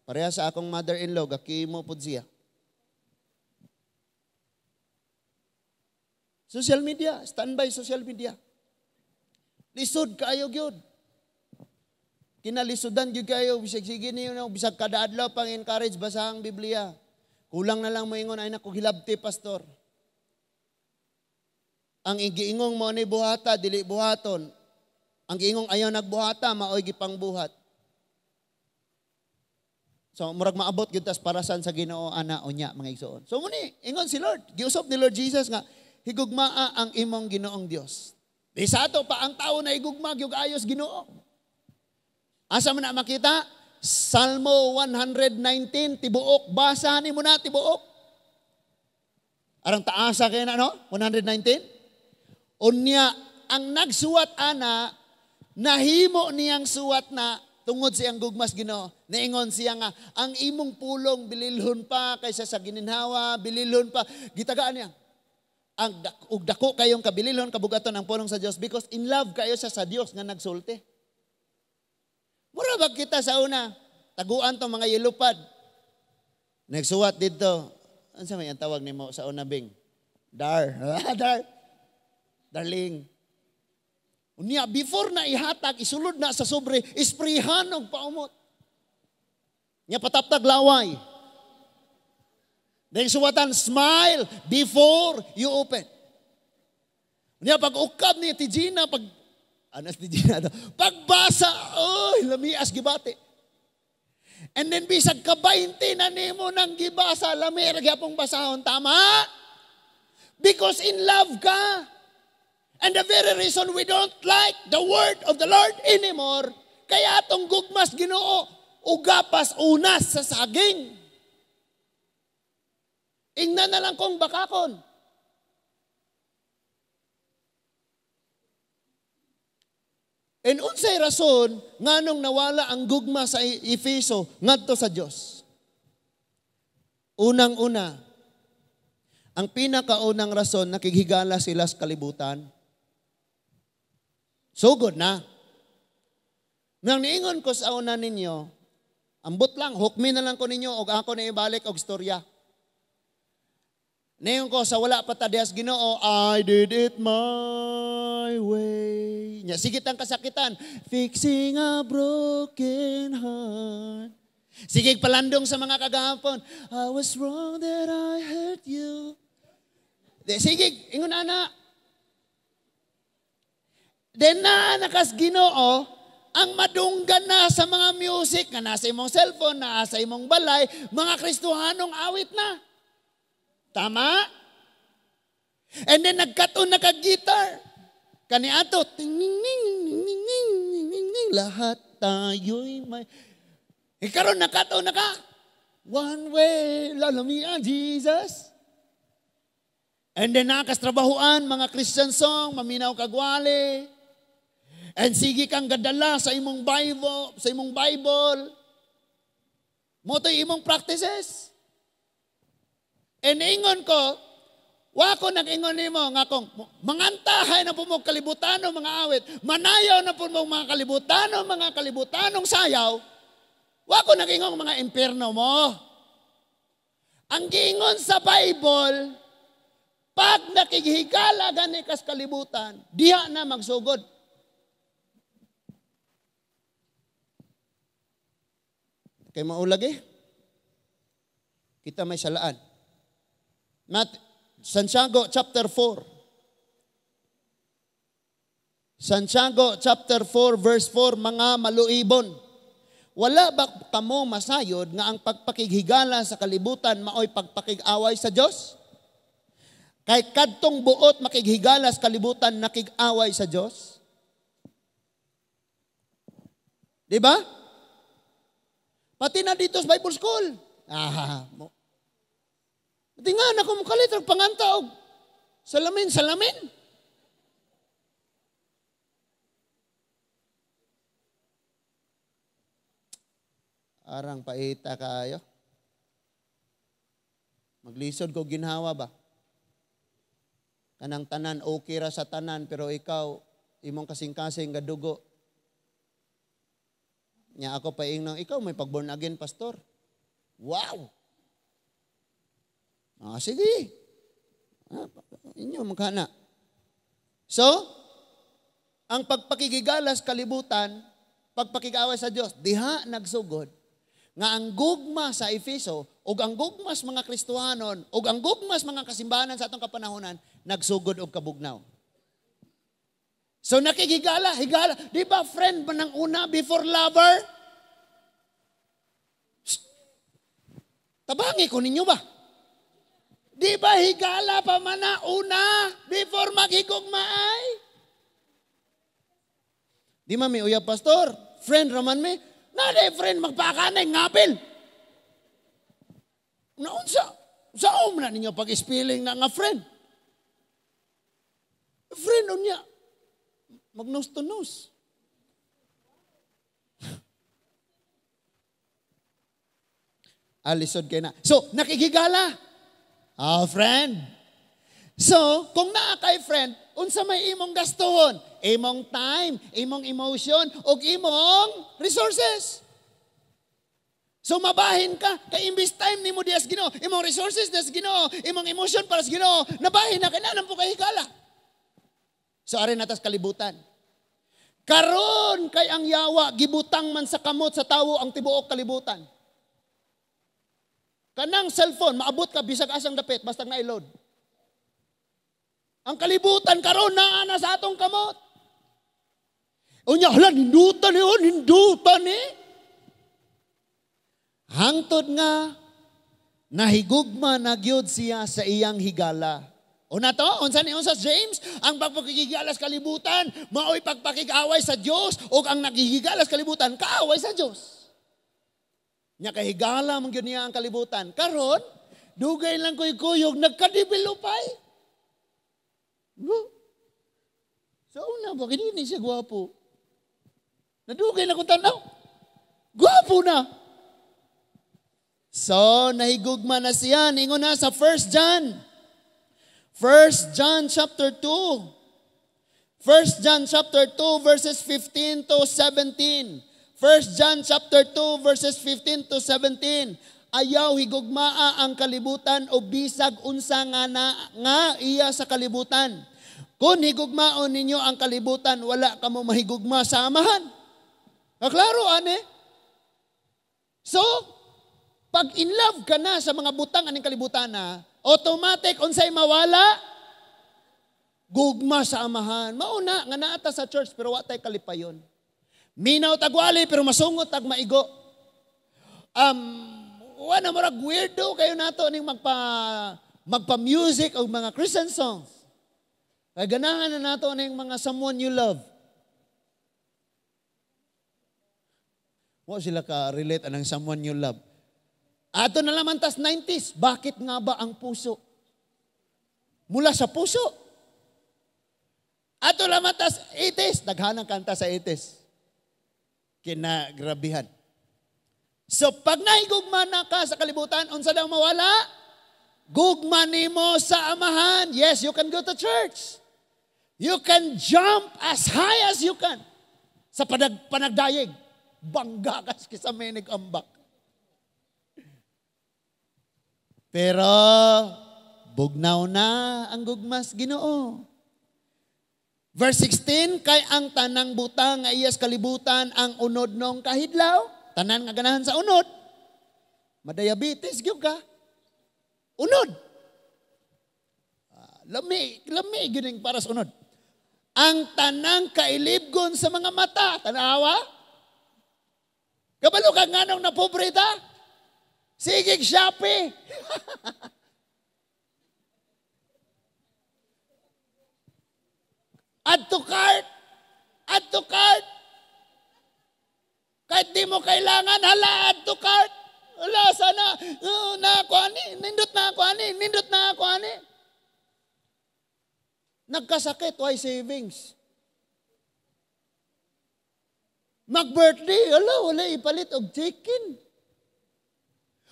Speaker 1: Pareha sa akong mother-in-law, gakimo pod siya. Social media, standby social media. Lisod kaayo gyud. Kinalisudan gyud kayo, bisag sige niyo, bisag kada adlaw pang encourage basahang Biblia. Kulang na lang moingon ay nako hilabti, pastor. Ang giingong mo ni buhata dili buhaton. Ang giingong ayaw nagbuhata maoy gipangbuhat. So murag maabot gyud tas parasan sa Ginoo ana unya, mga igsoon. So muni ingon si Lord, giusop ni Lord Jesus nga higugmaa ang imong Ginoong Dios. Di sa ato pa ang tao na higugma gyud ayos Ginoo. Asa man na makita? Salmo 119, tibuok, basa ni mo na tibuok. Arang taasa kayo na, no? 119. Unya, ang nagsuwat ana, nahimo niyang suwat na tungod siyang gugmas Ginoo. Niingon siya nga, ang imong pulong bililhon pa kaysa sa gininhawa, bililhon pa. Gitagaan niya. Ang ug dako kayong kabililhon kabugaton ang pulong sa Dios because in love kayo siya sa Dios nga nagsulti. Mura ba kita sa una? Taguan tong mga yelupad. Nagsuwat dito. Ano sa may ang tawag nimo sa una, Bing? Dar. Dar. Darling. Unya, before na ihatag, isulod na sa sobre, isprihan og paumot. Nya pataptag laway. Then suwatan, smile before you open. Nya pag ukab ni Ate Gina, pag, ano si Gina to? Pagbasa, oh, lamias gibati. And then bisag ka 20 na nimo nang gibasa, lami ra gyapong basahon, tama? Because in love ka. And the very reason we don't like the word of the Lord anymore, kaya atong gugmas Ginoo, ugapas unas sa saging. Ingnan na lang kong bakakon. And unsay rason nganong nawala ang gugma sa Efeso ngadto sa Dios? Unang-una, ang pinakaunang rason nakighigala sila sa kalibutan. Sugod na. Nang niingon ko sa una ninyo, ambot lang, hukmi na lang ko ninyo og ako na ibalik og storya. Niingon ko sa wala pa ta dihas Ginoo, I did it my way. Nya sige tang kasakitan, fixing a broken heart. Sige palandong sa mga kagahapon, I was wrong that I hurt you. Sige, ingon ana. Then naa nakas Ginoo, ang madunggan na sa mga music nga nasa imong cellphone, naa sa imong balay, mga Kristohanong awit na. Tama? And then nagkaton na kag-guitar. Kani ato, ting ning ning ning ning ning ning ning, lahat tayo'y may. Ikaron nakaton na ka. One way, lalamian Jesus. And then nakastrabahuan mga Christian song, maminaw kagwali. And sige kang gadala sa imong Bible, sa imong Bible. Mo to'y imong practices. And ingon ko, wako nag-ingon nimo nga kung mangantahay na po mo kalibutano mga awit, manayaw na po mo mga kalibutano, mga kalibutanong sayaw, wako nag-ingon mga impierno mo. Ang giingon sa Bible, pag nakighigala gani kas kalibutan, diha na magsugod. Kay maulag eh. Kita may salaan. Santiago chapter 4. Santiago chapter 4 verse 4, mga maluibon. Wala ba kamo masayod nga ang pagpakighigala sa kalibutan maoy pagpakig-away sa Dios? Kay kadtong buot makighigala sa kalibutan nakig-away sa Dios? Di ba? Pati na dito sa Bible School. Ah, pati nga, naku mukalit, panganta og salamin, salamin. Arang paita kayo. Maglisod ko ginhawa ba? Kanang tanan, okay ra sa tanan, pero ikaw, imong kasing-kasing gadugo. Nya ako paingnon, ikaw may pag-born again, pastor. Wow! Ah, sige. Ah, inyo, magkana. So, ang pagpakigigalas kalibutan, pagpakigaway sa Dios, diha nagsugod nga ang gugma sa Efeso ug ang gugma sa mga Kristohanon ug ang gugma sa mga kasimbahanan sa atong kapanahonan nagsugod og kabugnaw. So nakigigala, higala, di ba friend ba nang una before lover? Shh. Tabangi ko ninyo ba? Di ba higala pa man na una before maghigugmaay? Di man mi uyab pastor, friend raman mi. Nade friend magpakanay ngapil. Naunsa? Saom na ninyo pag-spelling na nga friend. Friend unya mag nose to nose. Alisod kay na. So, nakikigala. Ah, friend. So, kung naa kay friend, unsa may imong gastuhon? Imong time, imong emotion, ug imong resources. So mabahin ka, kay imbis time nimo dias Ginoo, imong resources dias Ginoo, imong emotion para sa Ginoo, nabahin na kay naa po kay higala. So ari natas kalibutan. Karon kay ang yawa gibutang man sa kamot sa tawo ang tibuok kalibutan. Kanang cellphone, maabot ka bisag asang dapit, basta na-load. Ang kalibutan karon naa na sa atong kamot. Unya, hala, nindutan ni, oh, nindutan ni. Hangtod nga, nahigugma na gyud siya sa iyang higala. Una to, unsa ni unsa James, ang pagpakigigala sa kalibutan, mao'y pagpakig-away sa Dios, ug ang naghihigala sa kalibutan, kaaway sa Dios. Nya kahigala man gyud niya ang kalibutan. Karon, dugay lang ko'y kuyog, nagka-developay. No? Sa una ba, kini ni siya gwapo. Nadugay na kong tanaw. Gwapo na. So, nahigugma na siya. Ningon na sa 1 John. 1 John chapter 2. 1 John chapter 2 verses 15 to 17. 1 John chapter 2 verses 15 to 17. Ayaw higugmaa ang kalibutan o bisag unsa nga, na, nga iya sa kalibutan. Kung higugmaon ninyo ang kalibutan, wala kamo mahigugma sa Amahan. Kaklaro, ane? So, pag in love ka na sa mga butang aning kalibutan na, automatic unsay mawala? Gugma sa Amahan. Mauna nga naata sa church pero wa tay kalipayon. Minaw tagwali pero masungot tag maigo. Wala murag weirdo kayo nato ning magpa music og mga Christian songs. Kay ganahan na nato ning mga "Someone You Love." Wa sila ka relate anang "Someone You Love." Ato na laman tas 90s, "Bakit Nga Ba Ang Puso?" Mula sa puso. Ato laman tas 80s, daghanang kanta sa 80s. Kinagrabihan. So pag nahigugma na ka sa kalibutan, unsa daw mawala? Gugma nimo sa Amahan. Yes, you can go to church. You can jump as high as you can. Sa panagdayeg, bangga ka sa menig ambak. Pero bugnaw na ang gugmas Ginoo. Verse 16, kay ang tanang butang nga iyas kalibutan, ang unod nong kahidlaw, tanan nga ganahan sa unod, madiabetes gyud ka. Unod. Lami, lami gyud para sa unod. Ang tanang kailibgon sa mga mata, tanawa? Kabalo ka nganong napobre ta? Sige, Shopee. Add to cart. Add to cart. Kahit di mo kailangan, hala, add to cart. Wala, sana, na ako ani, nindot na ako ani, nindot na ako ani. Nagkasakit, why savings? Mag-birthday, hala, wala ipalit og chicken.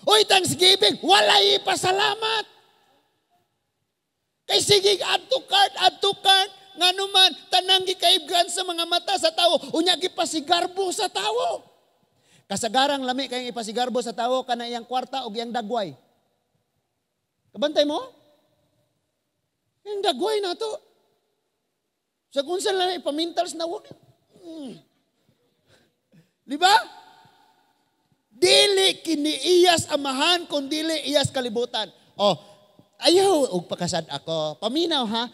Speaker 1: Uy, Thanksgiving, wala ipasalamat. Kay sige, add to cart, add to cart. Nga naman, tanang gikaibgan sa mga mata sa tao, unya gipasigarbo sa tao. Kasagarang lami kayong ipasigarbo sa tao, kana iyang kwarta o iyang dagway. Kabantay mo? Yung dagway na to. Sa kung saan lang ipamintals na wag. Di ba? Dili kini iyas Amahan, kung dili iyas kalibutan. Oh, ayaw og pakasad ako. Paminaw ha.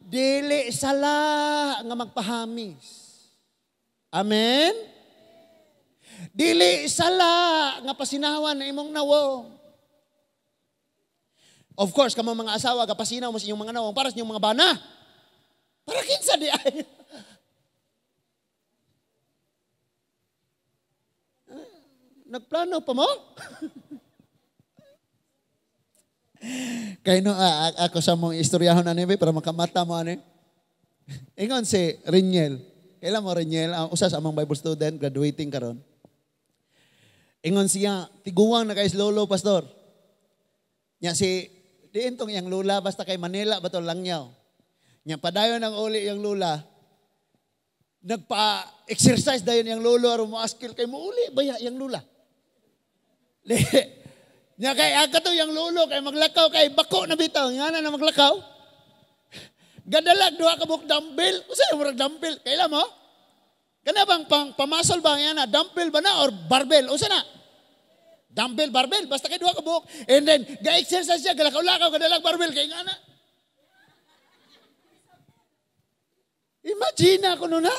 Speaker 1: Dili sala nga magpahamis. Amen? Dili sala nga pasinawan na imong nawong. Of course, kamo mga asawa, kapasinaw mo sa inyong mga nawong para sa inyong mga bana. Para kinsa di ay. Nagplano pa mo? Kay no, ako sa mong istoryahon ani para makamata mo ani. Ingon si Reniel. Kailan mo Reniel, ang usa sa among Bible student, graduating karon. Ingon siya, tiguwang na kay lolo, pastor. Nya si diin tong iyang lula basta kay Manila ba to langyaw. Nya padayon ang uli iyang lula. Nagpa-exercise dayon iyang lolo aron moaskil kay mouli baya iyang lula. Nya kay aga to iyang lolo kay maglakaw kay bako na bitaw nga na maglakaw. Gadalag duha ka buok dumbbell. Usa yung murag dumbbell? Kaila mo? Kana bang pang pamasol ba nga na dumbbell ba na or barbell? Usa na? Dumbbell, barbell, basta kay duha ka buhok. And then, ga-exercise siya, galakaw-lakaw, kadalag barbell, kay nga na. Imagine ako nun na.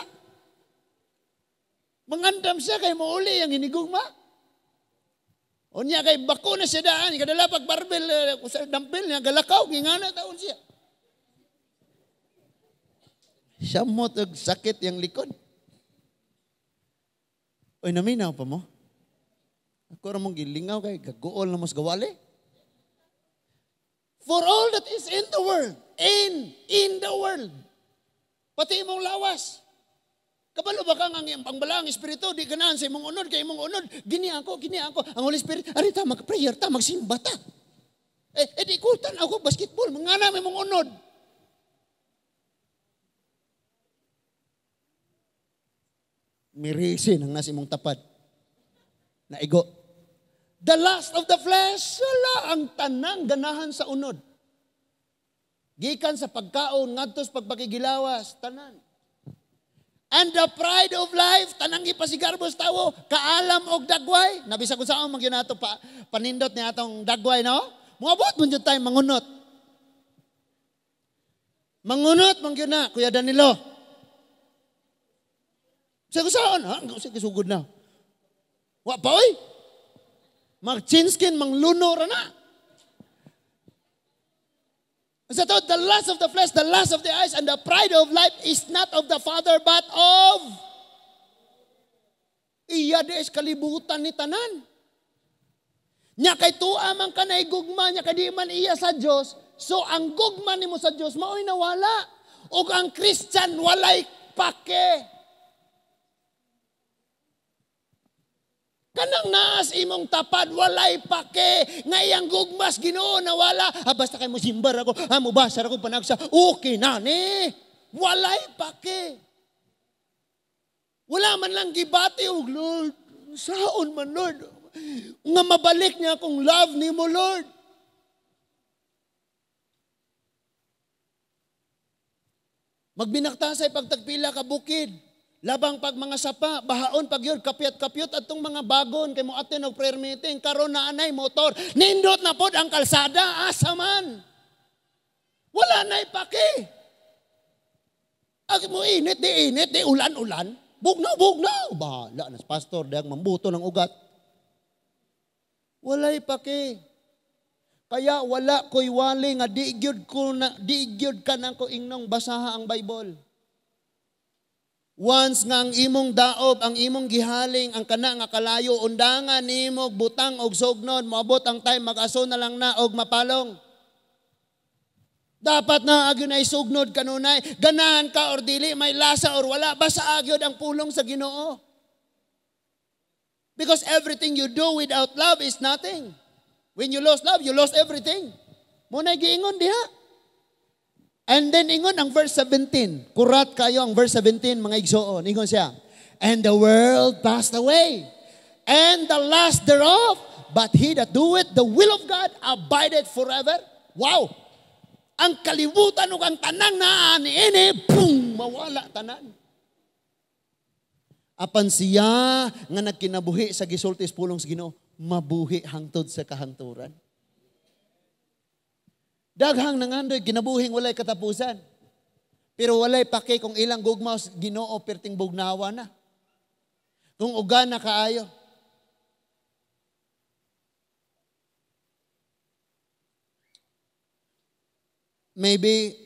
Speaker 1: Mangandam siya kay mauli ang hinigugma. Unya kay bako na siya daan, kadala pag barbell, sa dumbbell niya, galakaw, ngingana taon siya. Samot og sakit yang likod. Oy, naminaw pa mo? Ako ra mong gilingaw kay gaguol na mo sa gawali. For all that is in the world, in the world, pati imong lawas. Kabalo ba kang ang pangbalaang espiritu, di ganahan sa imong unod, kay imong unod, gini ako, gini ako. Ang Holy Spirit, ari ta, mag-prayer ta, magsimba ta. Eh, di ko, tan-aw ko, basketball, mangana may imong unod. Mirisin ang nasa imong tapad. Naigo. The lust of the flesh, wala ang tanang ganahan sa unod. Gikan sa pagkaon, ngadto sa pagpakigilawas, tanan. And the pride of life, tanang ipasigarbo sa tawo, kaalam og dagway. Nabisa kung saan man gyud pa, panindot ni atong dagway, no? Moabot man gyud tayo mangunot. Mangunot man gyud na, Kuya Danilo. Sa kung saan, ha? Sige, sugod na. Wa pa, oy. Magchinskin, mangluno ra na. Sa to, the lust of the flesh, the lust of the eyes, and the pride of life is not of the Father, but of iya des kalibutan ni tanan. Nya kay tuwa man ka na igugma, nya kay di man iya sa Dios, so ang gugma nimo sa Dios mao'y nawala. Ug ang Christian walay pake. Kanang naas imong tapad, walay pake. Nga iyang gugmas, Ginoo, nawala. Ah, basta kay mo simbar ako, ah, mubasar ako, panagsa. Okay na ni. Walay pake. Wala man lang gibati, oh, Lord. Saon man, Lord. Nga mabalik niya akong love nimo, Lord. Magbinaktasay pagtagpila ka bukid. Labang pag mga sapa, bahaon pag yun, kapyat-kapyot atong mga bagon, kay mo atin og prayer meeting, karon na anay motor, nindot na pod ang kalsada, asa man. Wala na ipaki. Ag mo init, di ulan-ulan, bugnaw, bugnaw. Bahala na sa pastor, dahil mambuto ng ugat. Wala ipaki. Kaya wala ko'y wali nga di gyud ko na, di gyud ka na ko ingnong basaha ang Bible. Once nga ang imong daob, ang imong gihaling, ang kana nga kalayo, undangan nimo butang og sugnon, moabot ang time mag-aso na lang na og mapalong. Dapat na agyon ay sugnod kanunay, ganahan ka or dili, may lasa or wala, basta agyod ang pulong sa Ginoo. Because everything you do without love is nothing. When you lost love, you lost everything. Muna'y giingon diha. And then ingon ang verse 17. Kurat kayo ang verse 17, mga igsoon. Ingon siya, and the world passed away, and the lust thereof, but he that doeth the will of God abideth forever. Wow! Ang kalibutan ug ang tanang naa niini, boom, mawala tanan. Apan siya nga nagkinabuhi sa gisulti sa pulong sa Ginoo, mabuhi hangtod sa kahangturan. Daghang nangandoy kinabuhing walay katapusan. Pero walay pake kung ilang gugma sa Ginoo perting bugnawa na. Kung uga na kaayo. Maybe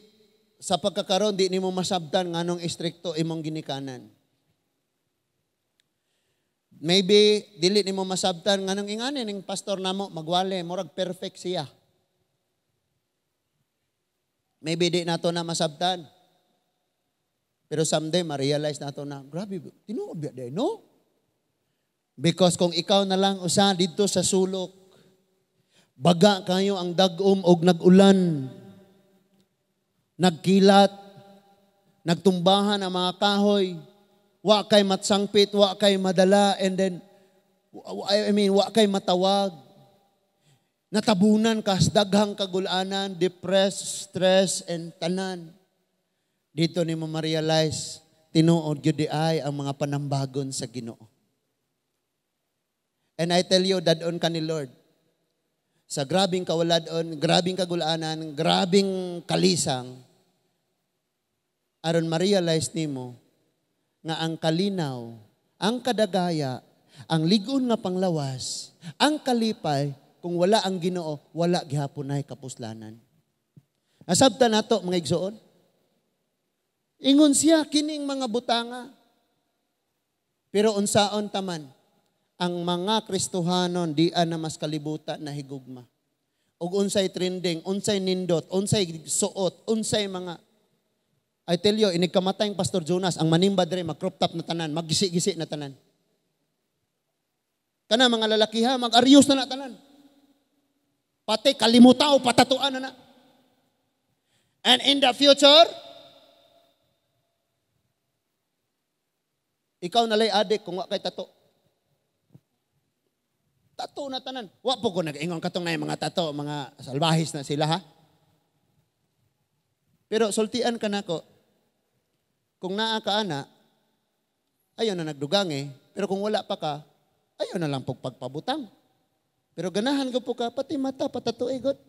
Speaker 1: sa pagkakaroon di nimo masabtan nganong istrikto imong ginikanan. Maybe dili nimo masabtan nganong ingani ning pastor namo magwali murag perfect siya. Maybe di nato na masabtan. Pero someday ma-realize nato na grabe tinuod ba day, no? Because kung ikaw na lang usa didto sa sulok, baga kayo ang dag-om og nag-ulan, nagkilat, nagtumbahan ang mga kahoy, wa kay matsangpit, wa kay madala, and then, I mean, wa kay matawag. Natabunan kas daghang kagulanan, depressed, stress, and tanan. Dito ni mo ma-realize, tinuod gyud di ay ang mga panambagon sa Ginoo. And I tell you, dadon ka ni Lord. Sa grabing kawaladon, grabing kagulanan, grabing kalisang, aron ma-realize nimo nga ang kalinaw, ang kadagaya, ang ligon nga panglawas, ang kalipay, kung wala ang Ginoo, wala gihapon ay kapuslanan. Nasabta nato mga igsoon. Ingon siya kining mga butanga. Pero unsaon taman ang mga Kristohanon di na mas kalibutan na higugma. Og unsay trending, unsay nindot, unsay suot, unsay mga. I tell you, inig kamatay ang Pastor Jonas, ang manimba dre, mag-crop top na tanan, maggisi-gisi na tanan. Kana mga lalaki ha, mag-aryos na na tanan. Pati kalimutao, patatuan na na. And in the future, ikaw nalay adik kung wa kay tato. Tato na tanan. Wa po ko nag-ingon katong na yung mga tato, mga salbahis na sila ha. Pero sultian ka nako, kung naa ka ana, ayaw na nagdugangi, pero kung wala pa ka, ayaw na lang pagpabutang. Pero ganahan ko po ka, pati mata, patato igot.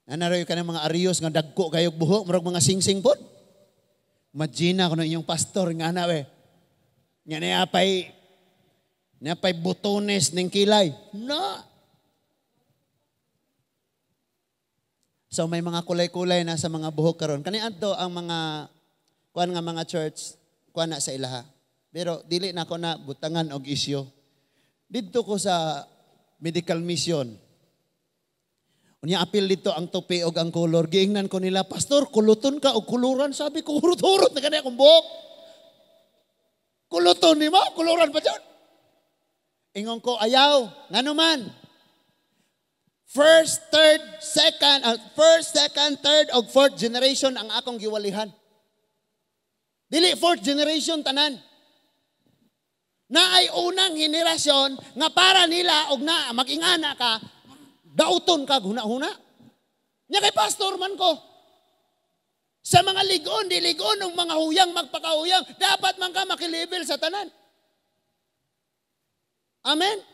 Speaker 1: Nanaroy ka ng mga arios nga dagko kayog buhok, murag mga singsing pod. Imagine ko na inyong pastor nga ana we. Nga niya pay butones ning kilay. Na. So may mga kulay-kulay na sa mga buhok karon. Kani adto ang mga kuan nga mga church kuan na sa ilaha. Pero dili na ko na butangan og isyo. Didto ko sa medical mission. Unya apil dito ang topi og ang color. Giingnan ko nila, "Pastor, kuluton ka og kuluran." Sabi ko, hurot-hurot na kani akong buhok. Kuluton nimo, kuluran pa jud. Ingon ko, ayaw, ngano man. First, third, second, first, second, third, og fourth generation ang akong giwalihan. Dili fourth generation tanan. Na ay unang henerasyon nga para nila og na mag-ingana ka, dauton ka huna-huna. Nya kay pastor man ko. Sa mga ligon, di ligon og mga huyang magpakahuyang, dapat man ka makilevel sa tanan. Amen?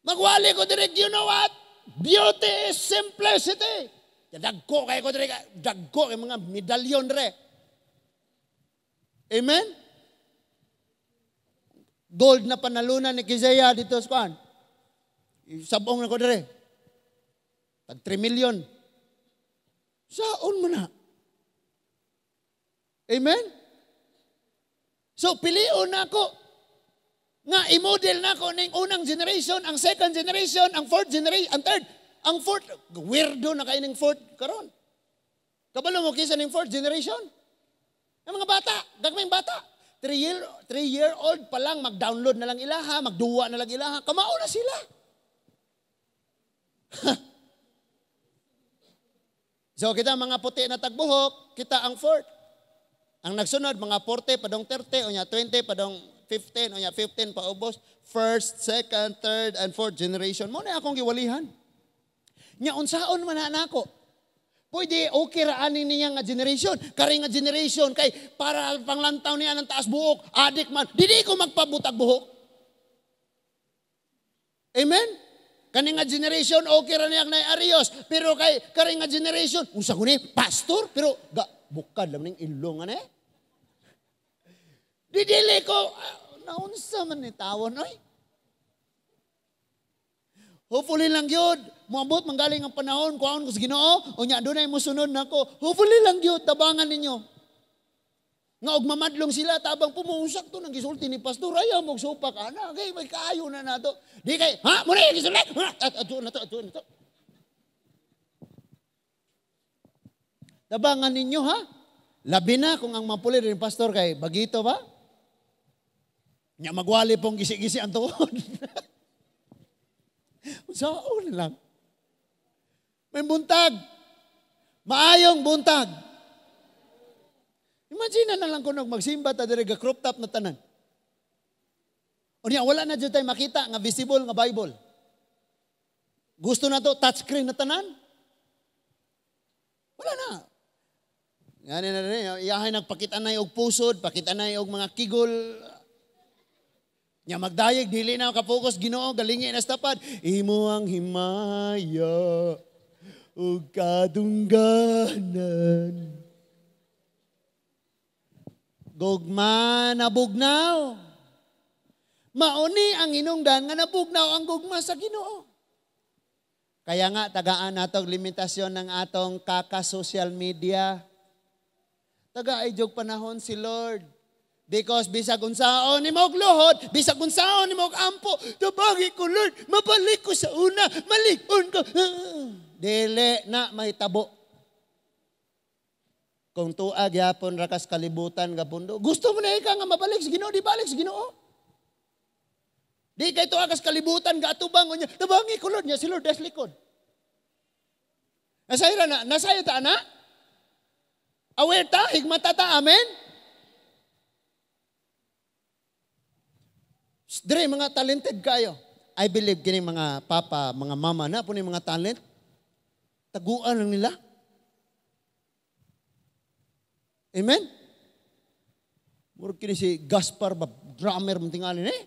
Speaker 1: Magwali ko direk, you know what? Beauty is simplicity. Dagko kayo ko direk, dagko kay mga medalyon dire. Amen? Gold na panalunan ni Kizaya dito sa kuan. Sabong na ko dire. Tag 3 million. Saon mo na? Amen? So, pilion na ako. Nga, i-model na ako ning unang generation, ang second generation, ang fourth generation, ang third, ang fourth. Weirdo na kayo ning fourth karon. Kabalo mo kisa ning fourth generation? Ang mga bata, gagmayng bata. 3-year-old pa lang, mag-download na lang ilaha, magduwa na lang ilaha, kamao na sila. So kita mga puti na tagbuhok, kita ang fourth. Ang nagsunod, mga 40, padong 30, o nya 20, padong 15, o nya 15 paubos. First, second, third, and fourth generation. Mo na akong giwalihan. Nya unsaon man na nako. Pwede okay ra ani niya nga generation. Kari nga generation kay para panglantaw niya ng taas buhok, adik man. Dili ko magpabutag buhok. Amen? Kani nga generation okay ra niya nay arios, pero kay kari nga generation unsa ko ni pastor pero ga bukad lang ning ilong ani. Dili ko naunsa man ni tawon oy. Hopefully lang gyud moabot manggaling ang panahon kuhaon ko sa Ginoo unya dunay mosunod nako. Hopefully lang gyud tabangan ninyo. Nga og mamadlong sila tabang pumuusak to nang gisulti ni pastor ayaw mo supak ana kay may kaayo na nato. Di kay ha mo na gisulti. Adto na to, adto na to. Tabangan ninyo ha. Labi na kung ang mapuli rin pastor kay bagito ba? Nya magwali pong gisi-gisi ang tuod. Saon lang. May buntag. Maayong buntag. Imagine na lang kung magsimba ta diri ga crop top na tanan. Unya wala na jud tay makita nga visible nga Bible. Gusto na to touchscreen na tanan. Wala na. Ngani na rin, iyahay nagpakita na og pusod, pakita na og mga kigol. Nya magdayeg, dili na ka-focus, Ginoo, galingi na sa tapad. Imo ang himaya ug kadungganan. Gugma nabugnaw. Mauni ang hinungdan nga nabugnaw ang gugma sa Ginoo. Kaya nga tagaan natog limitasyon ng atong kaka-social media. Taga ay jog panahon si Lord. Because bisag unsaon nimo og luhod, bisag unsaon nimo og ampo, tabagi ko Lord, mabalik ko sa una, malig-on ko. Dili na mahitabo. Kung tuag yapon rakas kalibutan gapundo, gusto mo na ika nga mabalik sa Ginoo, di balik sa Ginoo. Di kay tuag kas kalibutan gaatubang unya, tabangi ko Lord, nya si Lord des likod. Nasayra na, nasayo ta ana? Aware ta, higmata ta, amen? Dre, mga talented kayo. I believe kini mga papa, mga mama na po ni mga talent. Taguan lang nila. Amen? Murag kini si Gaspar, ba, drummer, muntingalin eh.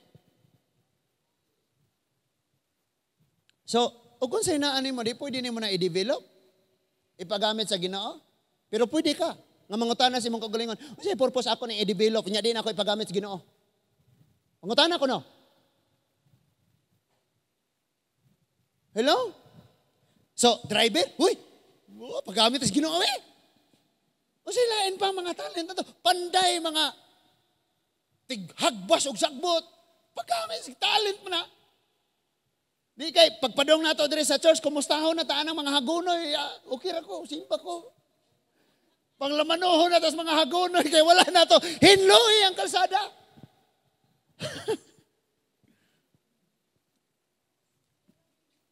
Speaker 1: So, o kung sa hinaan mo, di pwede nimo na i-develop, ipagamit sa Ginoo. Pero pwede ka. Nga mangutana sa imong kagalingon, unsay purpose ako ni i-develop, nya di na ako ipagamit sa Ginoo. Mangutana ko no. Hello? So, driver, uy, oh, paggamit sa Ginoo eh. Unsay lain pa mga talent na to? Panday mga tighagbas og sagbot. Paggamit sa talent mo na. Di kay pagpadong nato diri sa church, kumustahon na taan ang mga hagunoy, okay ra ko, simba ko. Panglamanohon na tas mga hagunoy kay wala na to. Hinloy ang kalsada.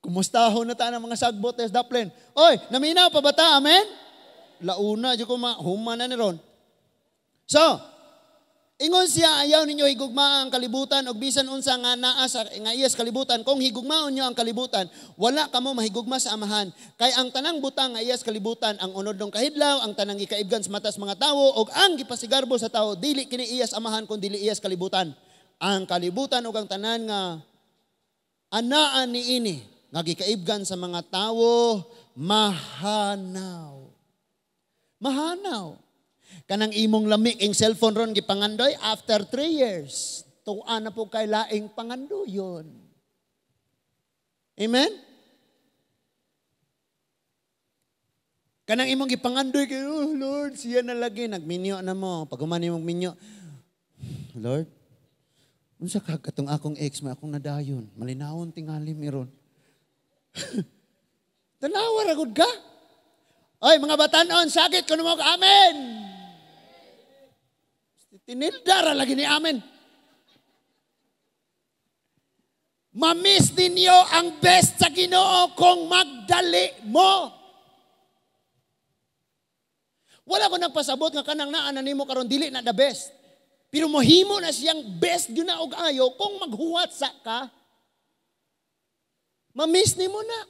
Speaker 1: Kumustahon na taan ang mga sagbot des daplen. Oy, naminaw pa ba ta? Amen? Launa jud ko ma human na ni ron. So, ingon siya, ayaw ninyo higugmaa ang kalibutan og bisan unsa nga naa sa nga iyas kalibutan. Kung higugmaon niyo ang kalibutan, wala kamo mahigugma sa Amahan. Kay ang tanang butang nga iyas kalibutan, ang unod ng kahidlaw, ang tanang gikaibgan sa matas mga tawo og ang gipasigarbo sa tawo, dili kini iyas Amahan kun dili iyas kalibutan. Ang kalibutan ug ang tanan nga anaan niini nga gikaibgan sa mga tawo, mahanaw. Mahanaw. Kanang imong lami ing cellphone ron gipangandoy after 3 years. Tuan na po kay laing pangandoyon. Amen? Kanang imong gipangandoy kay, oh Lord, siya na lagi nagminyo na mo. Pag human imong minyo, Lord, unsa ka katong akong ex may akong nadayon, malinawon tingali miron. Tanawa ra gud ka. Oy, mga batanon, sakit kuno mo, amen. Tinildara lagi ni amen. Mamiss ninyo ang best sa Ginoo kung magdali mo. Wala ko nagpasabot nga kanang naa na nimo karon dili na the best. Pero mohimo na siyang best gyud na og ayo kung maghuwat sa ka. Mamiss nimo na.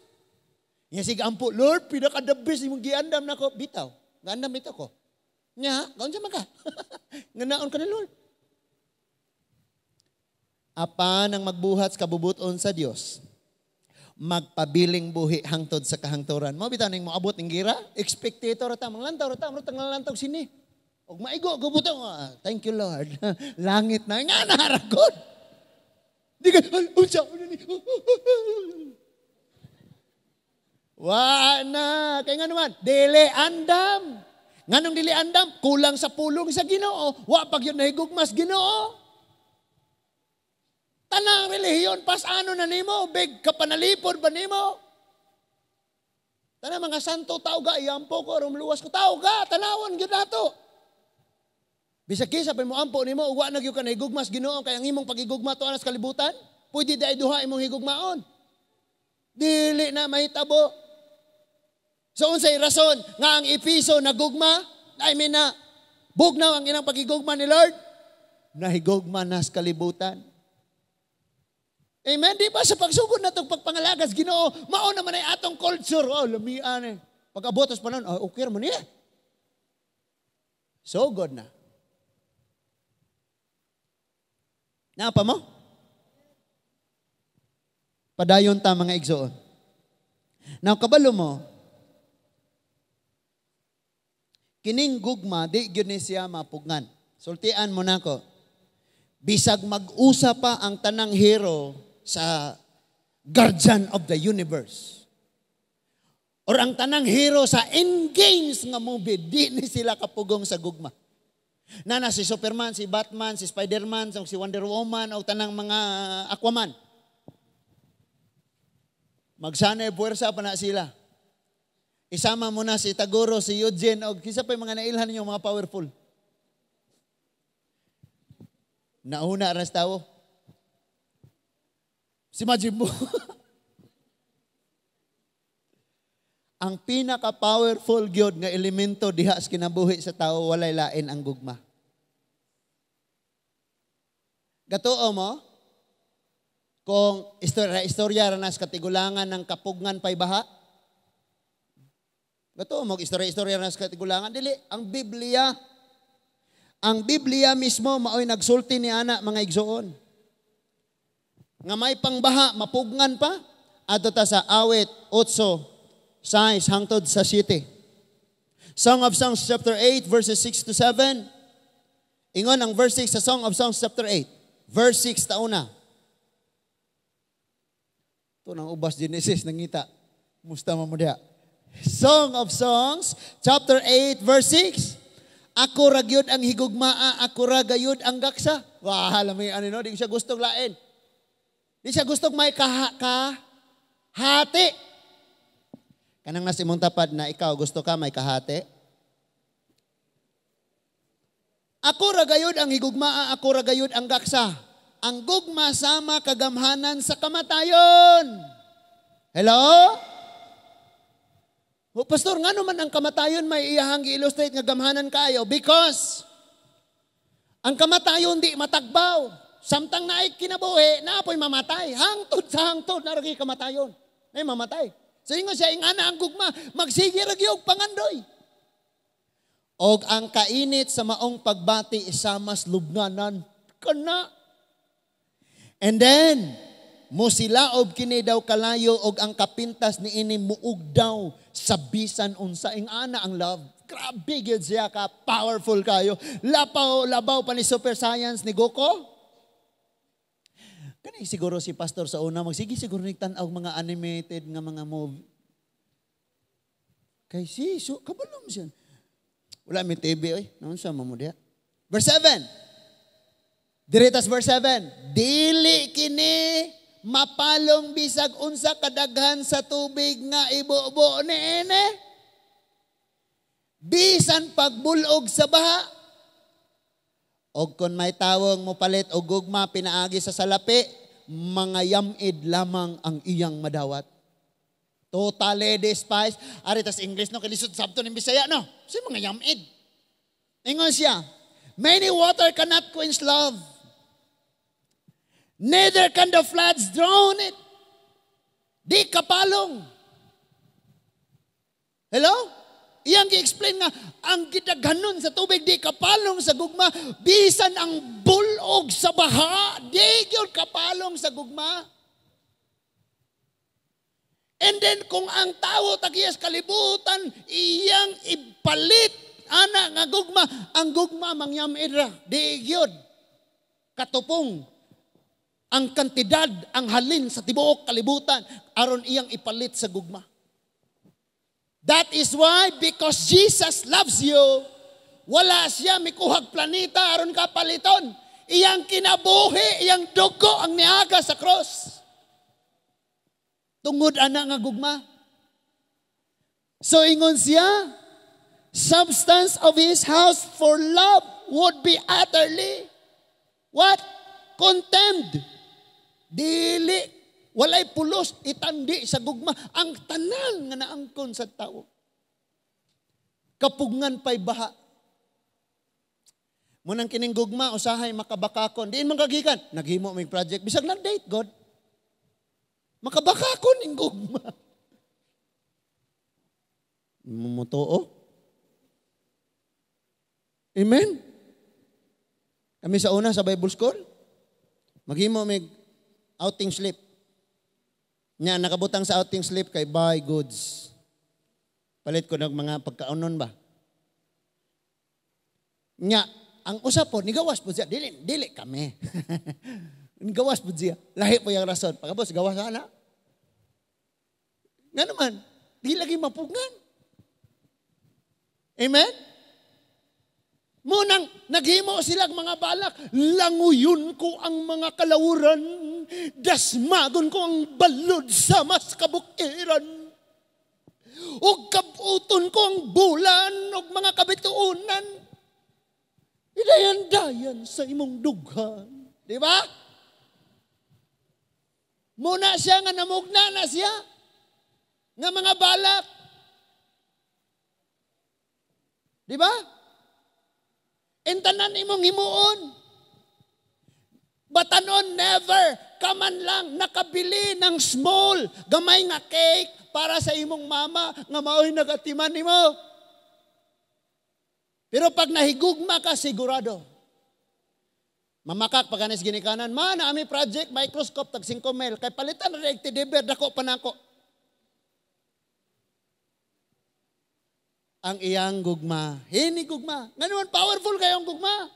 Speaker 1: Nya sige ampo, Lord, pinaka the best imong giandam nako. Bitaw, gaandam bitaw ko. Nya, kaunsa man ka? Nganaon ka ni Lord. Apan ang magbuhat sa kabubuton sa Dios, magpabiling buhi hangtod sa kahangturan. Mao bitaw ning moabot ning gira, expectator ra ta, manglantaw ra ta, murag tanglantaw sini. Og maigo gubuto, thank you Lord. Langit na nga na ra gud. Di ka unsa ni. Wa na, kay nga naman, dili andam. Nganong dili andam, kulang sa pulong sa Ginoo, wa pag yun nahigugmas Ginoo. Tanang relihiyon, pasano na nimo, big kapanalipod ba nimo? Tanang mga santo, tao ga, iampo ko, rumluwas ko, tao ga, tanawon gyud nato. Bisag kinsa pa mo ampo nimo, wa na gyud ka nahigugmas Ginoo, kay ang imong pagigugma tuwa sa kalibutan, pwede dai duha imong higugmaon. Dili na mahitabo. So unsay rason nga ang Efeso nagugma, I mean na bugnaw ang inang pagigugma ni Lord, nahigugma na sa kalibutan. Amen? Di ba sa pagsugod na itong pagpangalagas, Ginoo, mao naman ay atong culture. Oh, lamian eh. Pag-abot sa panon, oh, okay mo niya. Sugod na. Naa pa mo? Padayon ta, mga igsoon. Now, kabalo mo, kining gugma, di gyud ni siya mapugnan. Sultian mo nako. Bisag mag-usa pa ang tanang hero sa Guardian of the Universe, or ang tanang hero sa Endgames nga movie, di ni sila kapugong sa gugma. Nana si Superman, si Batman, si Spider-Man, si Wonder Woman, o tanang mga Aquaman. Magsanay puwersa pa na sila. Isama mo na si Taguro, si Eugene, o kisa pa yung mga nailhan ninyo, mga powerful. Nauna ras tao. Si Majin Buu. Ang pinaka-powerful gyud nga elemento diha sa kinabuhi sa tao, walay lain ang gugma. Gatuo mo? Kung istorya ra nas katigulangan ng kapugngan pay baha? Gatuo mo, istorya-istorya ra nas katigulangan? Dili, ang Biblia. Ang Biblia mismo maoy nagsulti ni ana, mga igsoon. Nga may pangbaha, mapugnan pa. Adto ta sa Awit 8:6 hangtod sa 7. Song of Songs chapter 8 verses 6 to 7. Ingon ang verse 6 sa Song of Songs chapter 8. Verse 6 tauna. Ito nang ubas Genesis nangita. Musta man mo diha. Song of Songs chapter 8 verse 6. Ako ra gyud ang higugmaa, ako ra gayud ang gaksa. Wah, alam mo ano no, di siya gustong lain. Di siya gustong may kahati. Kanang nasa imong tapad na ikaw, gusto ka may kahati? Ako ra gayud ang higugmaa, ako ra gayud ang gaksa. Ang gugma sama kagamhanan sa kamatayon. Hello? O, Pastor, ngano man ang kamatayon may iyahang gi-illustrate nga gamhanan kaayo? Because ang kamatayon di matagbaw. Samtang naay kinabuhi, naapoy mamatay. Hangtod sa hangtod, naragi kamatayon. Nay mamatay. So ingon siya, ingana ang gugma, magsige ra gyud pangandoy. Og ang kainit sa maong pagbati samas lubnganan kana. And then musilaob kini daw kalayo og ang kapintas niini muug daw sa bisan unsa. Ingana ang love. Grabe gyud siya ka powerful kayo. Lapaw labaw pa ni super science ni Goku. Kani siguro si pastor sa una magsige siguro ni tan-aw mga animated nga mga movie. Kay si so kabalo mo siya. Wala mi TV oy, naunsa man mo diha. Verse 7. Diretas verse 7. Dili kini mapalong bisag unsa kadaghan sa tubig nga ibubo niini. Bisan pagbulog sa baha. Og kung may tawong mopalit og gugma pinaagi sa salapi, mga yamid lamang ang iyang madawat. Totally despise. Ari tas English no, kilisod sabto ning Bisaya no. Si mga yamid. Ingon siya, many water cannot quench love. Neither can the floods drown it. Di kapalong. Hello? Iyang gi-explain nga, ang gidaghanon sa tubig, di kapalong sa gugma, bisan ang bulog sa baha, di gyud kapalong sa gugma. And then, kung ang tao tagiyas kalibutan, iyang ipalit, ana nga gugma, ang gugma mangyamid ra, di gyud katupong ang kantidad, ang halin sa tibuok kalibutan, aron iyang ipalit sa gugma. That is why, because Jesus loves you, wala siya mikuhag planeta aron ka paliton. Iyang kinabuhi, iyang dugo ang niaga sa cross. Tungod ana nga gugma. So ingon siya, substance of his house for love would be utterly what? Contemned. Dili, walay pulos, itandi sa gugma ang tanan nga naangkon sa tao. Kapugngan pa'y baha. Munang kining gugma, usahay makabakakon. Diin man kagikan, naghimo may project. Bisag nag-date, God. Makabakakon ning gugma. Mumutuo. Amen? Kami sa una sa Bible School, maghimo mig outing slip. Nya nakabutang sa outing slip kay buy goods. Palit ko ng mga pagkaunon ba. Nya, ang usa po, nigawas po siya. Dili, dili kami. Nigawas po siya. Lahi po yung rason. Pagkabos, gawas na. Nga naman, di lagi mapugngan. Amen? Munang naghimo silang mga balak, languyon ko ang mga kalawuran, dasmagon ko ang balod sa mas kabukiran. Ug kabuton ko ang bulan ug mga kabituonan. Idayan-dayan sa imong dughan. Di ba? Muna siya nga namugna na siya nga mga balak. Di ba? Intanan imong himuon. Batanon never kaman lang nakabili ng small gamay nga cake para sa imong mama nga mao'y nagatiman nimo. Pero pag nahigugma ka, sigurado. Mamakak pag anis ginikanan, ma na ami project microscope tag 5 mil kay palitan ra teddy dako pa nako. Ang iyang gugma. Hini gugma. Nga naman, powerful kayong gugma.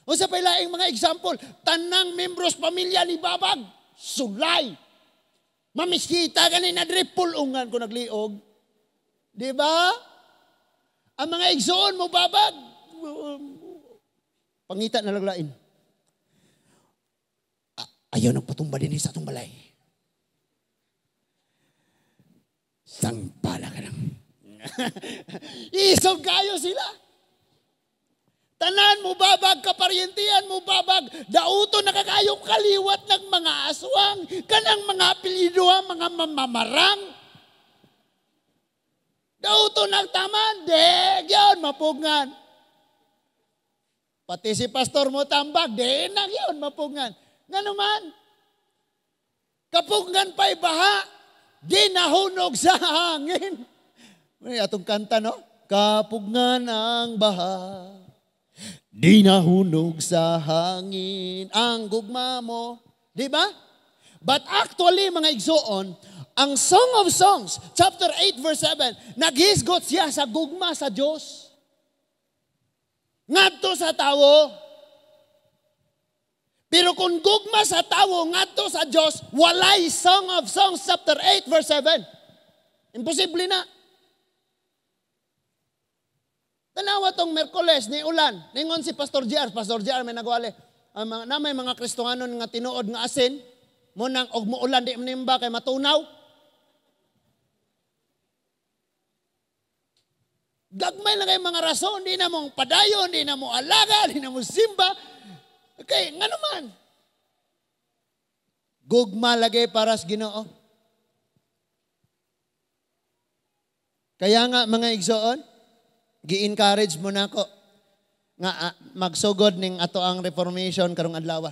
Speaker 1: O sa pailaing mga example, tanang membros pamilya ni Babag, sulay. Mamiskita gani na pulungan ko nagliog. Di ba? Ang mga igsoon mo, Babag, pangita na laglain. Ayaw nagpatumba din sa atong balay. Sangpala ka lang. Isog kayo sila. Tanan mo babag, kaparyentian mo babag, dauto nakakayong kaliwat ng mga aswang, kanang mga apelyido, mga mamamarang. Dauto nagtaman, de, yun, mapugngan. Pati si pastor mo tambag, de, nang yun, mapugngan. Nga naman, kapugnan pa'y baha, di nahunog sa hangin. May atong kanta, no? Kapugnan ang baha, di nahunog sa hangin ang gugma mo. Di ba? But actually, mga igsoon, ang Song of Songs, chapter 8, verse 7, naghisgot siya sa gugma sa Diyos. Ngadto sa tawo. Pero kung gugma sa tawo, ngadto sa Diyos, walay Song of Songs, chapter 8, verse 7. Imposible na. Tanawa tong Merkules ni ulan. Ningon si Pastor JR. Pastor JR may nagwali. Na may mga Kristohanon nga tinuod nga asin. Munang og muulan di manimba kay matunaw. Gagmay lang kay mga rason. Di na mong padayon, di na mo alaga, di na mo simba. Okay, nga naman. Gugma lagi para sa Ginoo. Kaya nga mga igsoon, gi-encourage mo na ako nga magsugod ning ato ang reformation karong adlaw.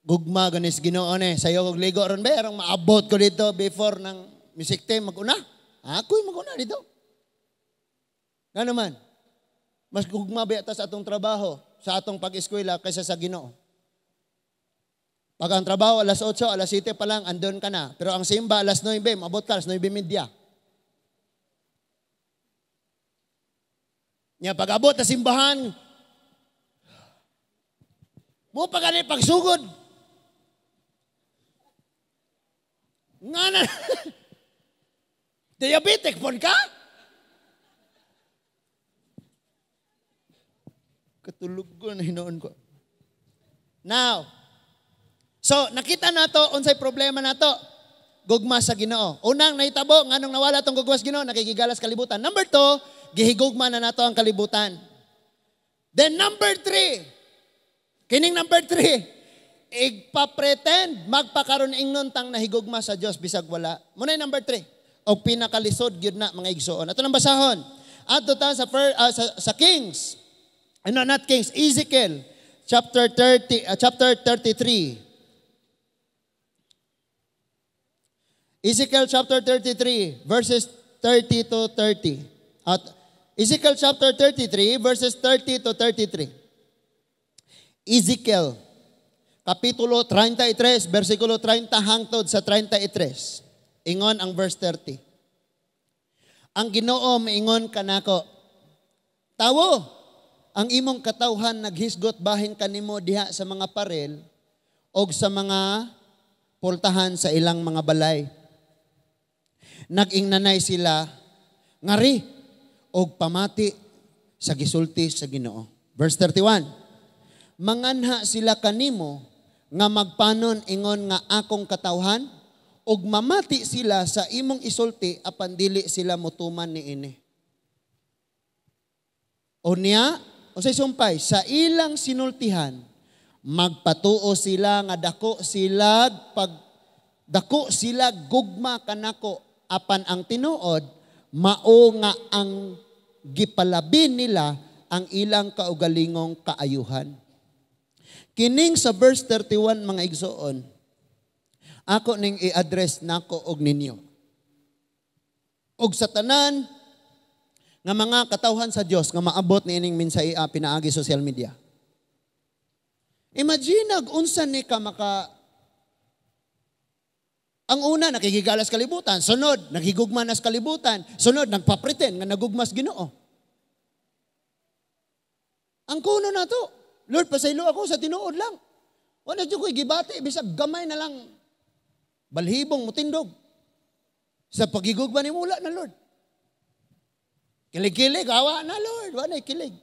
Speaker 1: Gugma ganis Ginoo ni sayo og ligo ron ba arong maabot ko dito before ng music team maguna. Ako'y maguna dito. Nga naman, mas gugma ba ta sa atong trabaho, sa atong pag-eskwela kaysa sa Ginoo. Pag ang trabaho alas 8, alas 7 pa lang andon ka na. Pero ang simba alas 9, maabot ka alas 9:30. Nya pag-abot na simbahan, mo pa gani pagsugod. Nga na, diabetic pon ka? Katulog ko na hinoon ko. Now, so nakita nato unsay problema nato. Gugma sa Ginoo. Unang nahitabo nganong nawala tong gugma sa Ginoo, nakikigalas kalibutan. Number 2, gihigugma na nato ang kalibutan. Then number 3, kining number 3, igpa-pretend magpakaron ingnon tang nahigugma sa Dios bisag wala. Muna number 3. Og pinakalisod gyud na mga igsoon. Ato nang basahon. Adto ta sa sa Kings. Ano, not Kings, Ezekiel chapter 30, chapter 33. Ezekiel chapter 33 verses 30 to 30. At Ezekiel chapter 33 verses 30 to 33. Ezekiel kapitulo 33 versikulo 30 hangtod sa 33. Ingon ang verse 30. Ang Ginoo miingon kanako, "Tawo, ang imong katawhan naghisgot bahin kanimo diha sa mga paril og sa mga pultahan sa ilang mga balay. Nag-ingnanay sila, ngari og pamati sa gisulti sa Ginoo." Verse 31. "Manganha sila kanimo nga magpanon ingon nga akong katawhan og mamati sila sa imong isulti apan dili sila motuman niini." O niya, unsay sumpay? Sa ilang sinultihan, magpatuo sila nga dako sila gugma kanako apan ang tinuod mao nga ang gipalabi nila ang ilang kaugalingong kaayuhan. Kining sa verse 31, mga igsoon, ako ning i-address nako og ninyo. Og sa tanan nga mga katawhan sa Dios nga maabot niining mensahe pinaagi social media. Imagine unsa ni ka maka. Ang una, nakigigalas kalibutan. Sunod, naghigugma nas kalibutan. Sunod, nagpa-pretend nga nagugmas Ginoo. Ang kuno na to, "Lord, pasaylo ako sa tinuod lang. Wala jud ko'y gibati, bisag gamay na lang. Balhibong mutindog. Sa pagigugma ni mula na, Lord. Kilig-kilig, awa na, Lord. Wala kilig."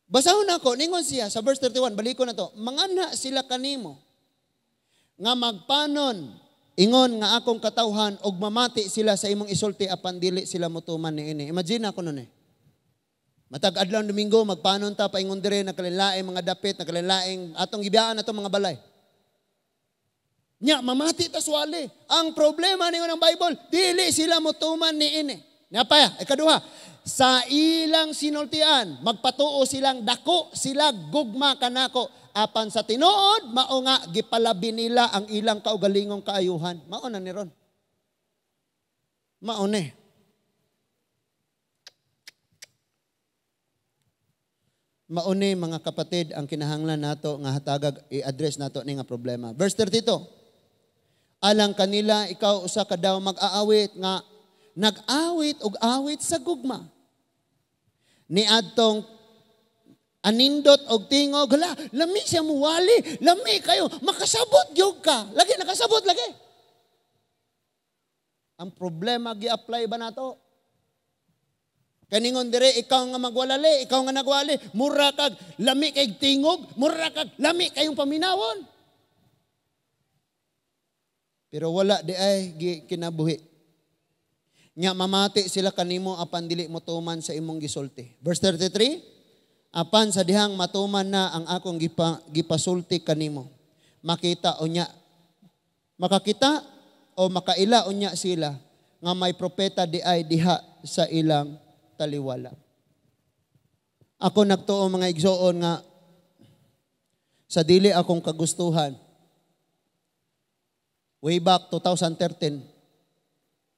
Speaker 1: Basahon ako, ningon siya sa verse 31, balik ko na to. "Manganha sila kanimo nga magpanon ingon nga akong katawhan og mamati sila sa imong isulti apan dili sila motuman niini." Imagine ako nun eh. Matag adlaw Domingo magpanon ta paingon dire, nakalilaing mga dapit, nakalilaing atong gibiyaan atong mga balay. Nya mamati ta swali. Ang problema ningon ng Bible, dili sila motuman niini. Napaya, ikaduha, sa ilang sinultian, magpatuo silang dako sila gugma kanako apan sa tinuod mao nga gipalabi nila ang ilang kaugalingong kaayuhan. Mao na ni ron. Mao ni. Mao ni, mga kapatid, ang kinahanglan nato nga hatagag i-address nato ni nga problema. Verse 32. "Alang kanila ikaw usa ka daw mag-aawit nga nag-awit og awit sa gugma. Niadtong anindot og tingog, hala, lami siya muwali, lami kayo, makasabot gyud ka. Lagi nakasabot lagi." Ang problema, gi-apply ba nato? Kaningon dire, ikaw nga magwalali, ikaw nga nagwali, mura kag lami kay tingog, mura kag lami kayong paminawon. Pero wala di ay kinabuhi. Nya mamati sila kanimo apan dili mo tuman sa imong gisulti. Verse 33, "Apan sa dihang matuman na ang akong gipasulti kanimo, makita o nya, makakita o makaila unya sila nga may propeta di ay diha sa ilang taliwala." Ako nagtuo, mga igsoon, nga sa dili akong kagustuhan, way back 2013,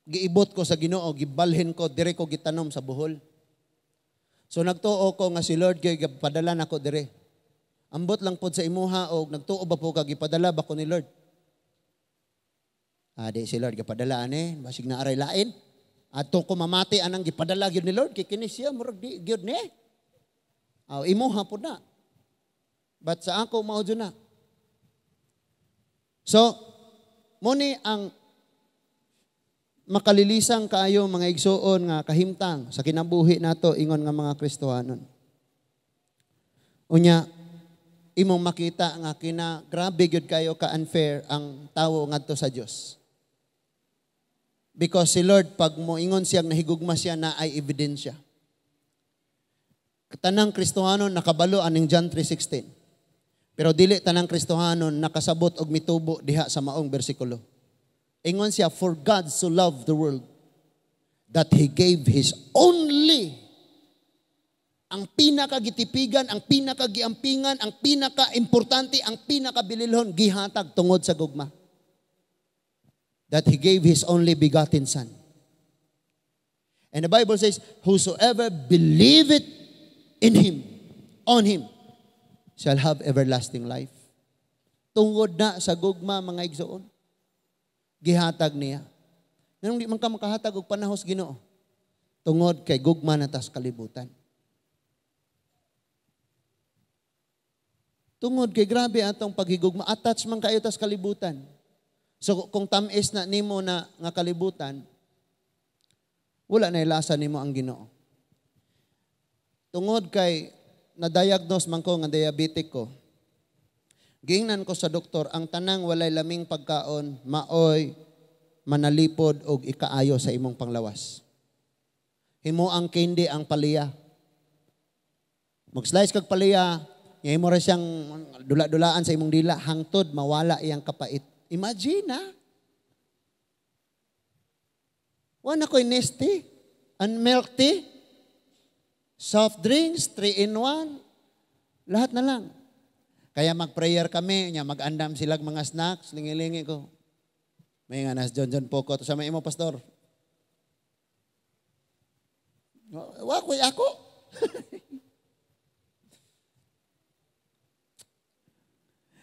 Speaker 1: giibot ko sa Ginoo, gibalhin ko, dire ko gitanom sa Bohol. So nagtuo ko nga si Lord kay gipadala nako dire. Ambot lang pod sa imuha og nagtuo ba po ka gipadala ba ko ni Lord? Ah, di si Lord gipadala ani, basig na aray lain. Adto ko mamati anang gipadala gyud ni Lord kay kini siya murag di gyud ni. Aw, imuha pod na. But sa ako mao jud na. So, mo ni ang makalilisang kaayo, mga igsuon, nga kahimtang sa kinabuhi nato ingon nga mga Kristohanon. Unya imong makita nga kina grabe gyud kayo ka unfair ang tawo ngadto sa Dios. Because si Lord, pag moingon siyang nahigugma siya, na ay ebidensya. Tanang Kristohanon nakabalo aning John 3:16. Pero dili tanang Kristohanon nakasabot og mitubo diha sa maong bersikulo. Ingon siya, "For God so loved the world that He gave His only," ang pinakagitipigan, ang pinakagiampingan, ang pinaka-importante, ang pinakabililhon, gihatag tungod sa gugma. "That He gave His only begotten Son." And the Bible says, whosoever believeth in Him, on Him, shall have everlasting life. Tungod na sa gugma, mga igsoon, gihatag niya. Nganong di man ka makahatag og panahos Ginoo? Tungod kay gugma na tas kalibutan. Tungod kay grabe atong paghigugma, attach man kayo tas kalibutan. So kung tamis na nimo na nga kalibutan, wala na ilasa nimo ang Ginoo. Tungod kay na-diagnose man ko nga diabetic ko, giingnan ko sa doktor, ang tanang walay laming pagkaon, maoy manalipod og ikaayo sa imong panglawas. Himo ang candy ang paliya. Mag-slice kag paliya, himo ra siyang dula-dulaan sa imong dila, hangtod mawala iyang kapait. Imagine na. Wala ko'y Nestea and milk tea, soft drinks, 3-in-1, lahat na lang. Kaya mag-prayer kami, nya mag-andam silag mga snacks, lingi-lingi ko. May nga nas John John Poco, to sa may imo, pastor. Wa ko'y ako.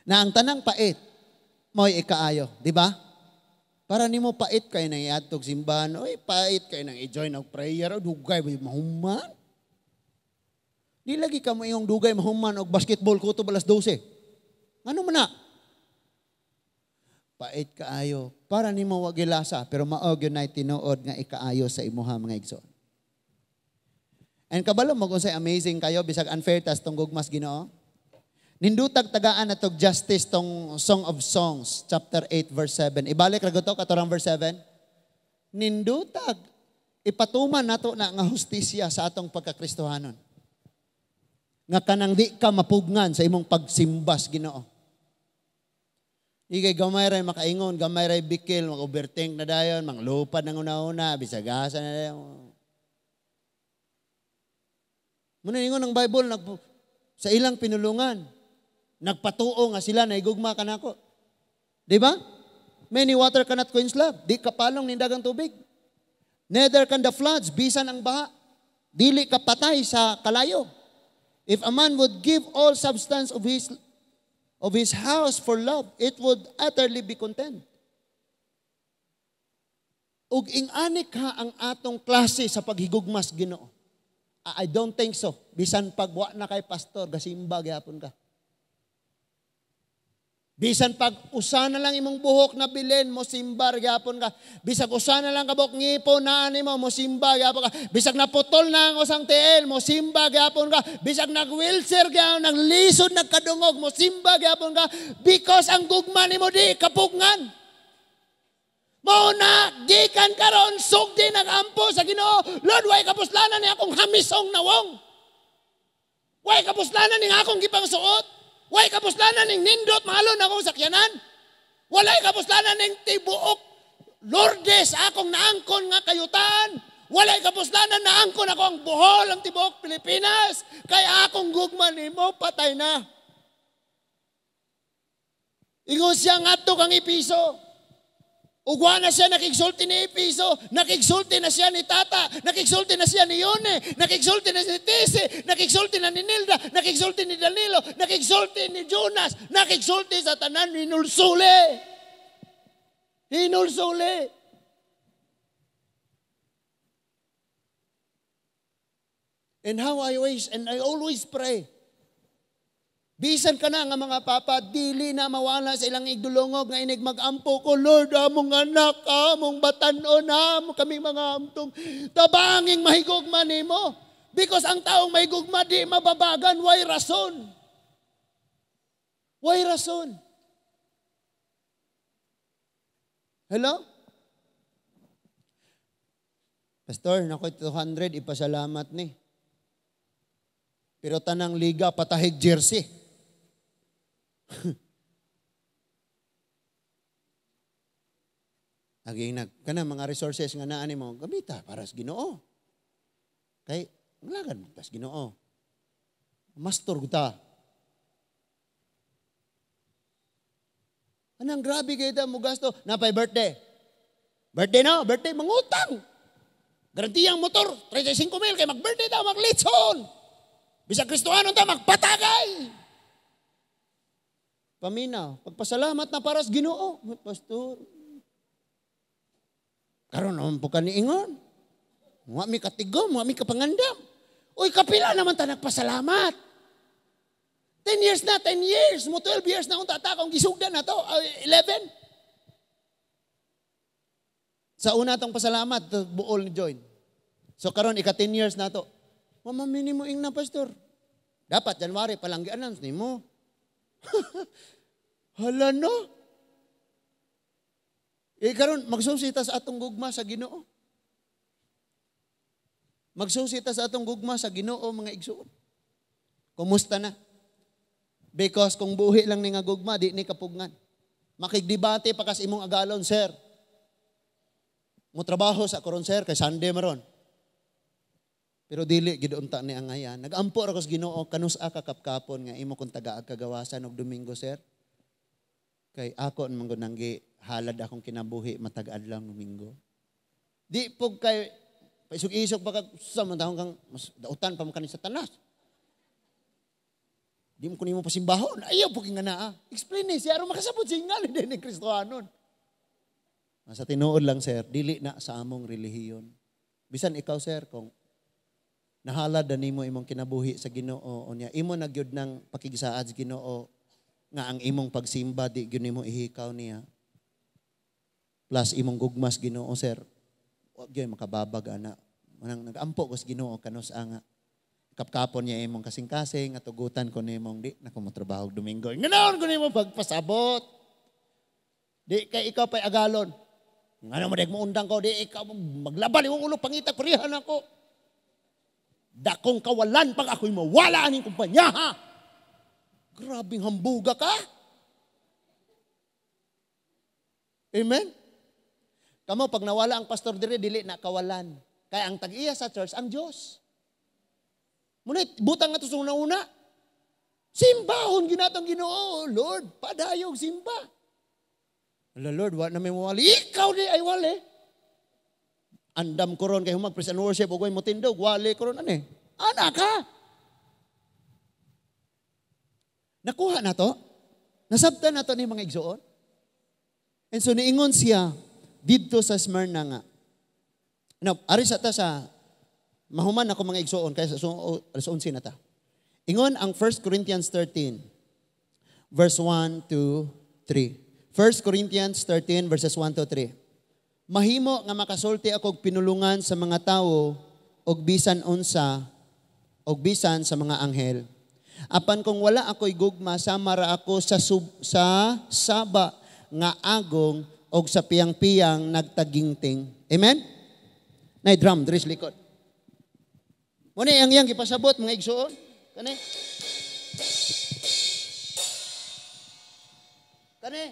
Speaker 1: Na ang tanang pait, mo'y ikaayo, di ba? Para nimo pait kay nang iadtog simbahan, oy pait kay nang i-join og prayer, o dugay ba mahuman? Di lagi ka mo iyong dugay mahuman og basketball kutob alas 12. Ngano man na? Pait kaayo para nimo wa gilasa, pero mao gyud nay tinuod nga ikaayo sa imuha, mga igsoon. And kabalo mo kung say amazing kayo bisag unfair tas tong gugmas Ginoo. Nindutag tagaan na tog justice tong Song of Songs chapter 8 verse 7. Ibalik ra to katorang verse 7. Nindutag ipatuman nato na nga hustisya sa atong pagkakristohanon. Nga kanang di ka mapugngan sa imong pagsimbas Ginoo. Di kay gamay ray makaingon, gamay ray bikil, mag-overthink na dayon, manglupad ng una-una, bisag asa na dayon. Muna ingon ang Bible, sa ilang pinulungan, nagpatuo nga sila na igugma ka nako. Di ba? Many water cannot quench love. Di kapalong nindagang tubig. Neither can the floods, bisan ang baha. Dili ka patay sa kalayo. If a man would give all substance of his house for love, it would utterly be content. Ug ing-ani ka ang atong klase sa paghigugmas Ginoo. I don't think so. Bisan pag wa na kay pastor, gasimba gyapon ka. Bisan pag usa na lang imong buhok na bilin, mo simba gyapon ka. Bisag usa na lang kabok ngipon na ani mo, mo simba gyapon ka. Bisag naputol na ang usang tiil, mo simba gyapon ka. Bisag nag-wheelchair gyapon, naglisod nagkadungog, mo simba gyapon ka. Because ang gugma nimo di kapugngan. Mao na gikan karon sugdi nagampo sa Ginoo. Lord, way kapuslanan ni akong hamisong nawong. Way kapuslanan ni akong gipangsuot. Way kapuslanan ning nindot mahalon akong sakyanan. Walay kapuslanan ning tibuok Lourdes akong naangkon nga kayutan. Walay kapuslanan naangkon ako ang Bohol ang tibuok Pilipinas. Kay akong gugma nimo patay na. Ingon siya ngadto kang Episo. Ugwa na siya nakigsulti ni Episo, nakigsulti na siya ni Tata, nakigsulti na siya ni Yone, nakigsulti na si Tese, nakigsulti na ni Nilda, nakigsulti ni Danilo, nakigsulti ni Jonas, nakigsulti sa tanan, hinulsuli. Hinulsuli. And how I wish, and I always pray, bisan ka na nga mga papa, dili na mawala sa ilang igdulongog nga inig magampo ko, Lord, among anak, among batan-on, amo kaming mga amtong, tabanging mahigugma nimo. Because ang taong mahigugma di mababagan, way rason. Way rason. Hello? Pastor, nakoy 200, ipasalamat ni. Pero tanang liga, patahig jersey. Aging nag kana mga resources nga naa nimo gamita para sa Ginoo. Kay nglagan mo tas Ginoo. Mastor ta. Anang grabe kay ta mo gasto napay birthday. Birthday no, birthday mangutang. Garantiyang motor, 35 mil, kay mag-birthday ta, maglitson. Bisag Kristohanon ta, magpatagay. Paminaw, pagpasalamat na para sa Ginoo. Pastor, karon naman po ka niingon. Wa mi katigom, wa mi kapangandam. Uy, kapila naman ta nagpasalamat. 10 years na, 10 years. Mo 12 years na unta ta akong gisugdan na to. 11. Sa una tong pasalamat, buol ni join. So karon ika 10 years na to. Mama mo ing na pastor. Dapat January pa lang gi-announce nimo. Hala no. Eh karon magsusi ta sa atong gugma sa Ginoo. Magsusi ta sa atong gugma sa Ginoo mga igsuon. Kumusta na? Because kung buhi lang ni nga gugma di ni kapugnan. Makigdebate pa kas imong agalon, sir. Mo trabaho sa koron sir kay Sunday maron. Pero dili gid unta ni angayan. Nagampo ra ko sa Ginoo kanus-a ka kapkapon nga imo kung tagaag kagawasan og Domingo sir. Kay ako man gud nang halad akong kinabuhi matag adlaw Domingo. Di pug kay paisog-isog pa kag sa man taon kang mas dautan pa man kani Satanas. Di mo kunin mo pasimbahon. Ayaw po nga naa. Explain ni siya aron makasabot siya nga ni Kristohanon. Sa tinuod lang sir, dili na sa among relihiyon. Bisan ikaw sir kung nahalad na nimo imong kinabuhi sa Ginoo unya imo na gyud nang pakigsaad sa Ginoo nga ang imong pagsimba di gyud nimo ihikaw niya. Plus imong gugmas Ginoo sir, wa gyud makababag ana. Manang nagampo ko sa Ginoo kanus nga kapkapon niya imong kasing-kasing at tugutan ko nimong di na ko motrabaho og Domingo. Nganaon ko nimo pagpasabot. Di kay ikaw pay agalon. Ngano mo deg mo undang ko di ikaw maglaban imong ulo pangita kurihan ako. Dakong kawalan pag ako'y mawala aning kumpanya ha. Grabing hambuga ka. Amen? Kamo, pag nawala ang pastor dire, dili na kawalan. Kaya ang tag-iya sa church, ang Diyos. Ngunit, butang nga ito sa una-una. Simbahon ginatong Ginoo. Lord, padayog simba. Ala, Lord, wa na may mawali. Ikaw di ay wali. Andam ko ron kay humag praise and worship ug mo tindog, wali ko ron ane. Ana ka. Nakuha na to? Nasabtan na to ni mga igsoon? And so niingon siya didto sa Smyrna nga. Now, ari sa ta sa mahuman ako mga igsoon kay sa alas 11 na ta. Ingon ang 1 Corinthians 13 verse 1 to 3. 1 Corinthians 13 verses 1 to 3. Mahimo nga makasulti ako og pinulungan sa mga tawo og bisan unsa og bisan sa mga anghel. Apan kung wala ako'y gugma, sama ra ako sa saba nga agong og sa piyang-piyang nagtagingting. Amen? Nay drum diri sa likod. Muna ang iyang gipasabot mga igsoon. Kani? Kani?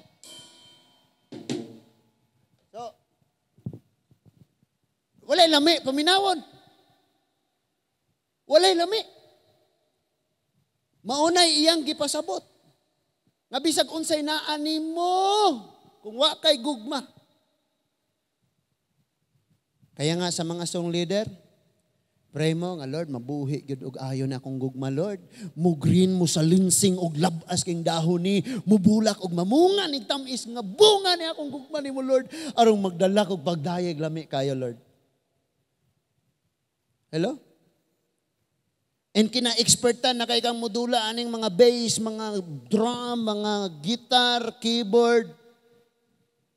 Speaker 1: So, walay lami, paminawon. Walay lami. Maunay iyang gipasabot. Nga bisag unsay naa nimo kung wa kay gugma. Kaya nga sa mga song leader, pray mo nga Lord, mabuhi gyud og ayo na akong gugma Lord. Mo green mo sa linsing og labas king dahon ni, mubulak og mamunga ning tamis nga bunga ni akong gugma nimo Lord, aron magdala kog pagdayeg lami kayo Lord. Hello? And kina-expertan na kay kang modula aning mga bass, mga drum, mga guitar, keyboard,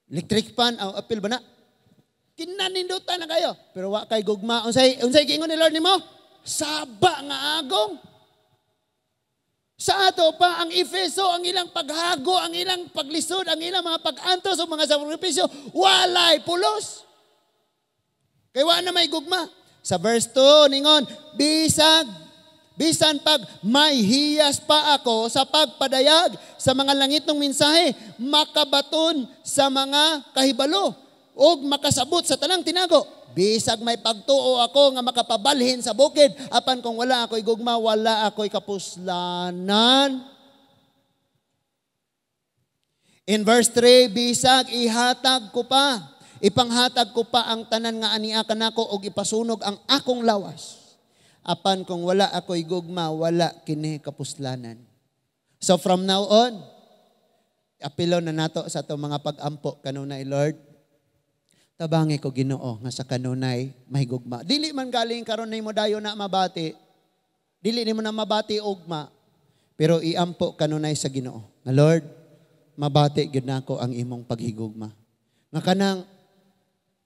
Speaker 1: electric pan, aw apil ba na? Kinanindutan na kayo. Pero wa kay gugma. Unsay giingon ni Lord nimo? Saba nga agong. Sa ato pa ang Efeso, ang ilang paghago, ang ilang paglisod, ang ilang mga pag-antos o mga sakripisyo, walay pulos. Kay wa na may gugma. Sa verse 2, ningon, bisan pag may hiyas pa ako sa pagpadayag sa mga langit ng mensahe, makabaton sa mga kahibalo, og makasabot sa tanang tinago. Bisag may pagtuo ako nga makapabalhin sa bukid, apan kung wala ako'y gugma, wala ako'y kapuslanan. In verse 3, bisag ihatag ko pa Ipanghatag ko pa ang tanan nga ania kanako og ipasunog ang akong lawas. Apan kung wala ako'y gugma, wala kini kapuslanan. So from now on, apilo na nato sa atong mga pag-ampo kanunay, "Lord, tabangi ko, Ginoo, nga sa kanunay mahigugma." Dili man galing karon nimo dayon na mabati. Dili nimo na mabati ugma. Pero iampo kanunay sa Ginoo nga, "Lord, mabati gyud nako ang imong paghigugma. Nga kanang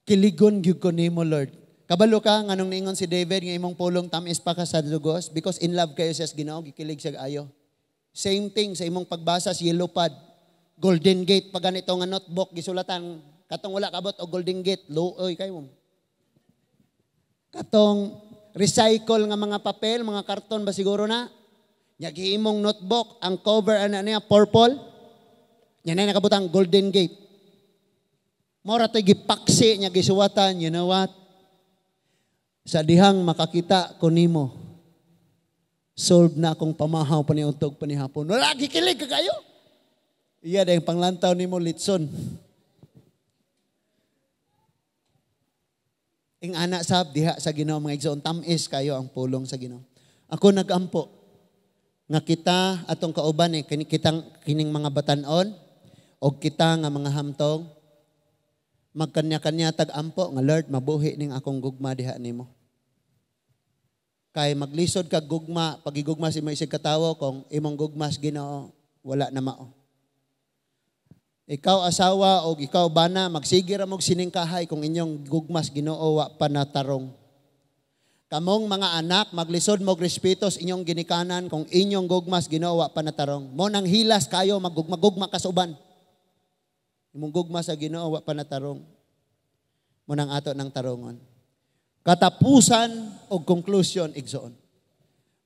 Speaker 1: kiligon gyud ko nimo, Lord." Kabalo ka nganong niingon si David nga imong pulong tamis pa ka sa lugos? Because in love kayo sa Ginoo, gikilig siya ayo. Same thing sa imong pagbasa sa yellow pad. Golden Gate pa ganito nga notebook gisulatan, katong wala kabot og Golden Gate, luoy kayo mo. Katong recycle nga mga papel, mga karton ba siguro na? Nya gihimong notebook, ang cover ana niya purple. Nya na nakabutang Golden Gate. Mora to'y gipaksi niya gisuwatan, you know what? Sa dihang makakita ko nimo, solve na akong pamahaw paniudtog panihapon. Wala, gikilig ka kayo. Iya dahil panglantaw nimo litson. Ing ana sab diha sa Ginoo, mga igsoon, tamis kayo ang pulong sa Ginoo. Ako nagampo nga kita atong kauban eh kini kitang kining mga batan-on og kita nga mga hamtong, magkanya-kanya tag-ampo nga, "Lord, mabuhi ning akong gugma diha nimo." Kay maglisod kag gugma, pagigugma si mo isig katawo kung imong gugma sa Ginoo wala na mao. Ikaw asawa o ikaw bana, magsige ra mog siningkahay kung inyong gugma sa Ginoo wa pa natarong. Kamong mga anak, maglisod mog respeto sa inyong ginikanan kung inyong gugma sa Ginoo wa pa natarong. Mo nang hilas kayo maggugma-gugma ka sa uban. Imong gugma sa Ginoo wa pa natarong. Mo nang ato ng tarongon. Katapusan og conclusion, igsoon.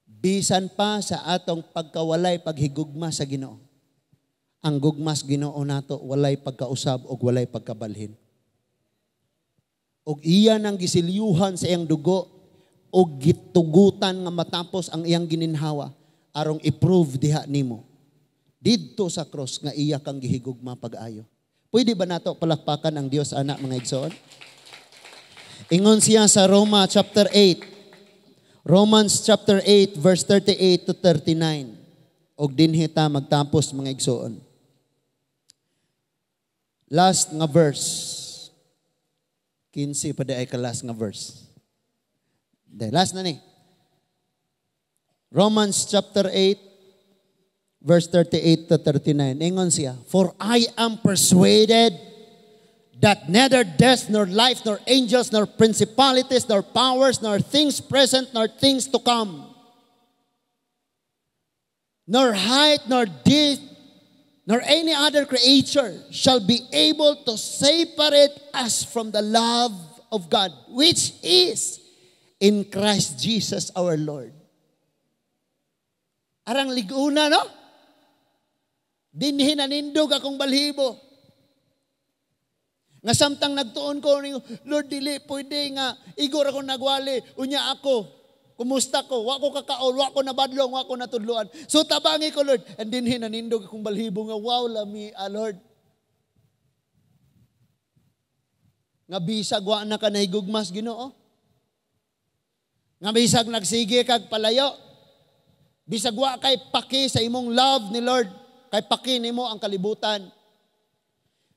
Speaker 1: Bisan pa sa atong pagkawalay paghigugma sa Ginoo, ang gugma sa Ginoo nato walay pagkausab og walay pagkabalhin. Og iya nang gisilyuhan sa iyang dugo og gitugutan nga matapos ang iyang gininhawa arong i-prove diha nimo didto sa cross nga iya kang gihigugma pag-ayo. Pwede ba nato palakpakan ang Dios ana, mga igsoon? Ingon siya sa Roma chapter 8. Romans chapter 8 verse 38 to 39. Og dinhi ta magtapos, mga igsoon. Last nga verse. 15 pa di ay ka last nga verse. De, last na ni. Romans chapter 8 verse 38 to 39. Ingon siya, "For I am persuaded that neither death nor life nor angels nor principalities nor powers nor things present nor things to come, nor height nor depth nor any other creature shall be able to separate us from the love of God, which is in Christ Jesus our Lord." Arang liguna, no? Dinhi nanindog akong balhibo. Nga samtang nagtuon ko, "Lord, dili pwede nga igor ako nagwali, unya ako, kumusta ko? Wa ko kakaon, wa ko nabadlong, wa ko natudloan. So tabangi ko, Lord." And dinhi nanindog akong balhibo nga, wow, lami, ah, Lord. Nga bisag wa na ka nahigugmas Ginoo. Nga bisag nagsige kag palayo. Bisag wa kay paki sa imong love ni Lord, kay paki nimo ang kalibutan.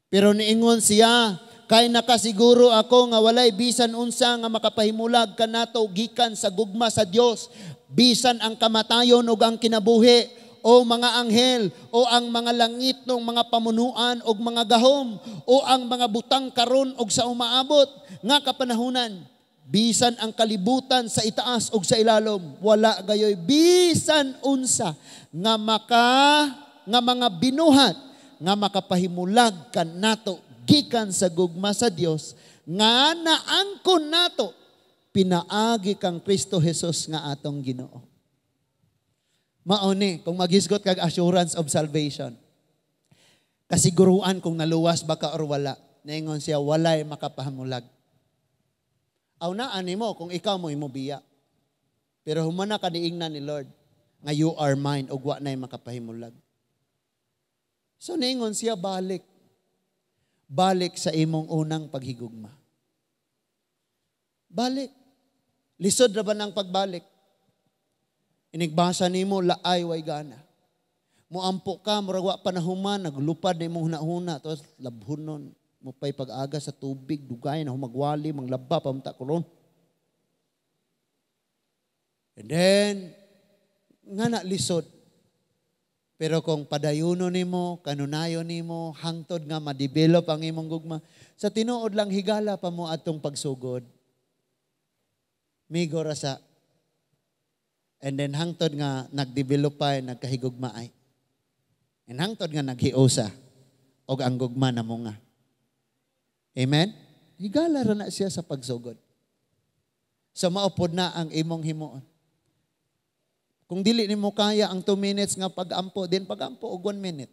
Speaker 1: Pero niingon siya, "Kay nakasiguro ako nga walay bisan unsa nga makapahimulag kanato gikan sa gugma sa Dios, bisan ang kamatayon ug ang kinabuhi, o mga anghel, o ang mga langit ng mga pamunuan og mga gahom, o ang mga butang karon og sa umaabot nga kapanahunan, bisan ang kalibutan sa itaas og sa ilalom, wala gayoy bisan unsa nga mga binuhat nga makapahimulag kanato gikan sa gugma sa Dios nga naangkon nato pinaagi kang Kristo Jesus nga atong Ginoo." Mao ni kung maghisgot kag assurance of salvation. Kasiguruan kung naluwas ba ka or wala. Ningon siya, walay makapahamulag. Aw na animo kung ikaw mo imo biya. Pero humana ka diingnan ni Lord nga you are mine ug wa nay makapahimulag. So ningon siya, balik. Balik sa imong unang paghigugma. Balik. Lisod ra ba ng pagbalik? Inigbasa nimo, laay, way gana. Muampo ka, murag wa pa nahuman, naglupad na imong hunahuna, tapos labhunon, mo pa'y pag-aga sa tubig, dugay na humagwali, manglaba, pamunta ko ron. And then, nga na lisod. Pero kung padayuno nimo, kanunayon nimo, hangtod nga ma-develop ang imong gugma, sa tinuod lang higala pa mo atong pagsugod. Migo ra sa. And then hangtod nga nagdevelop pa, nagkahigugma ay. And hangtod nga naghiusa og ang gugma na mo nga. Amen? Higala ra na siya sa pagsugod. So maupod na ang imong himuon. Kung dili nimo kaya ang 2 minutes nga pag-ampo, din pag-ampo og 1 minute.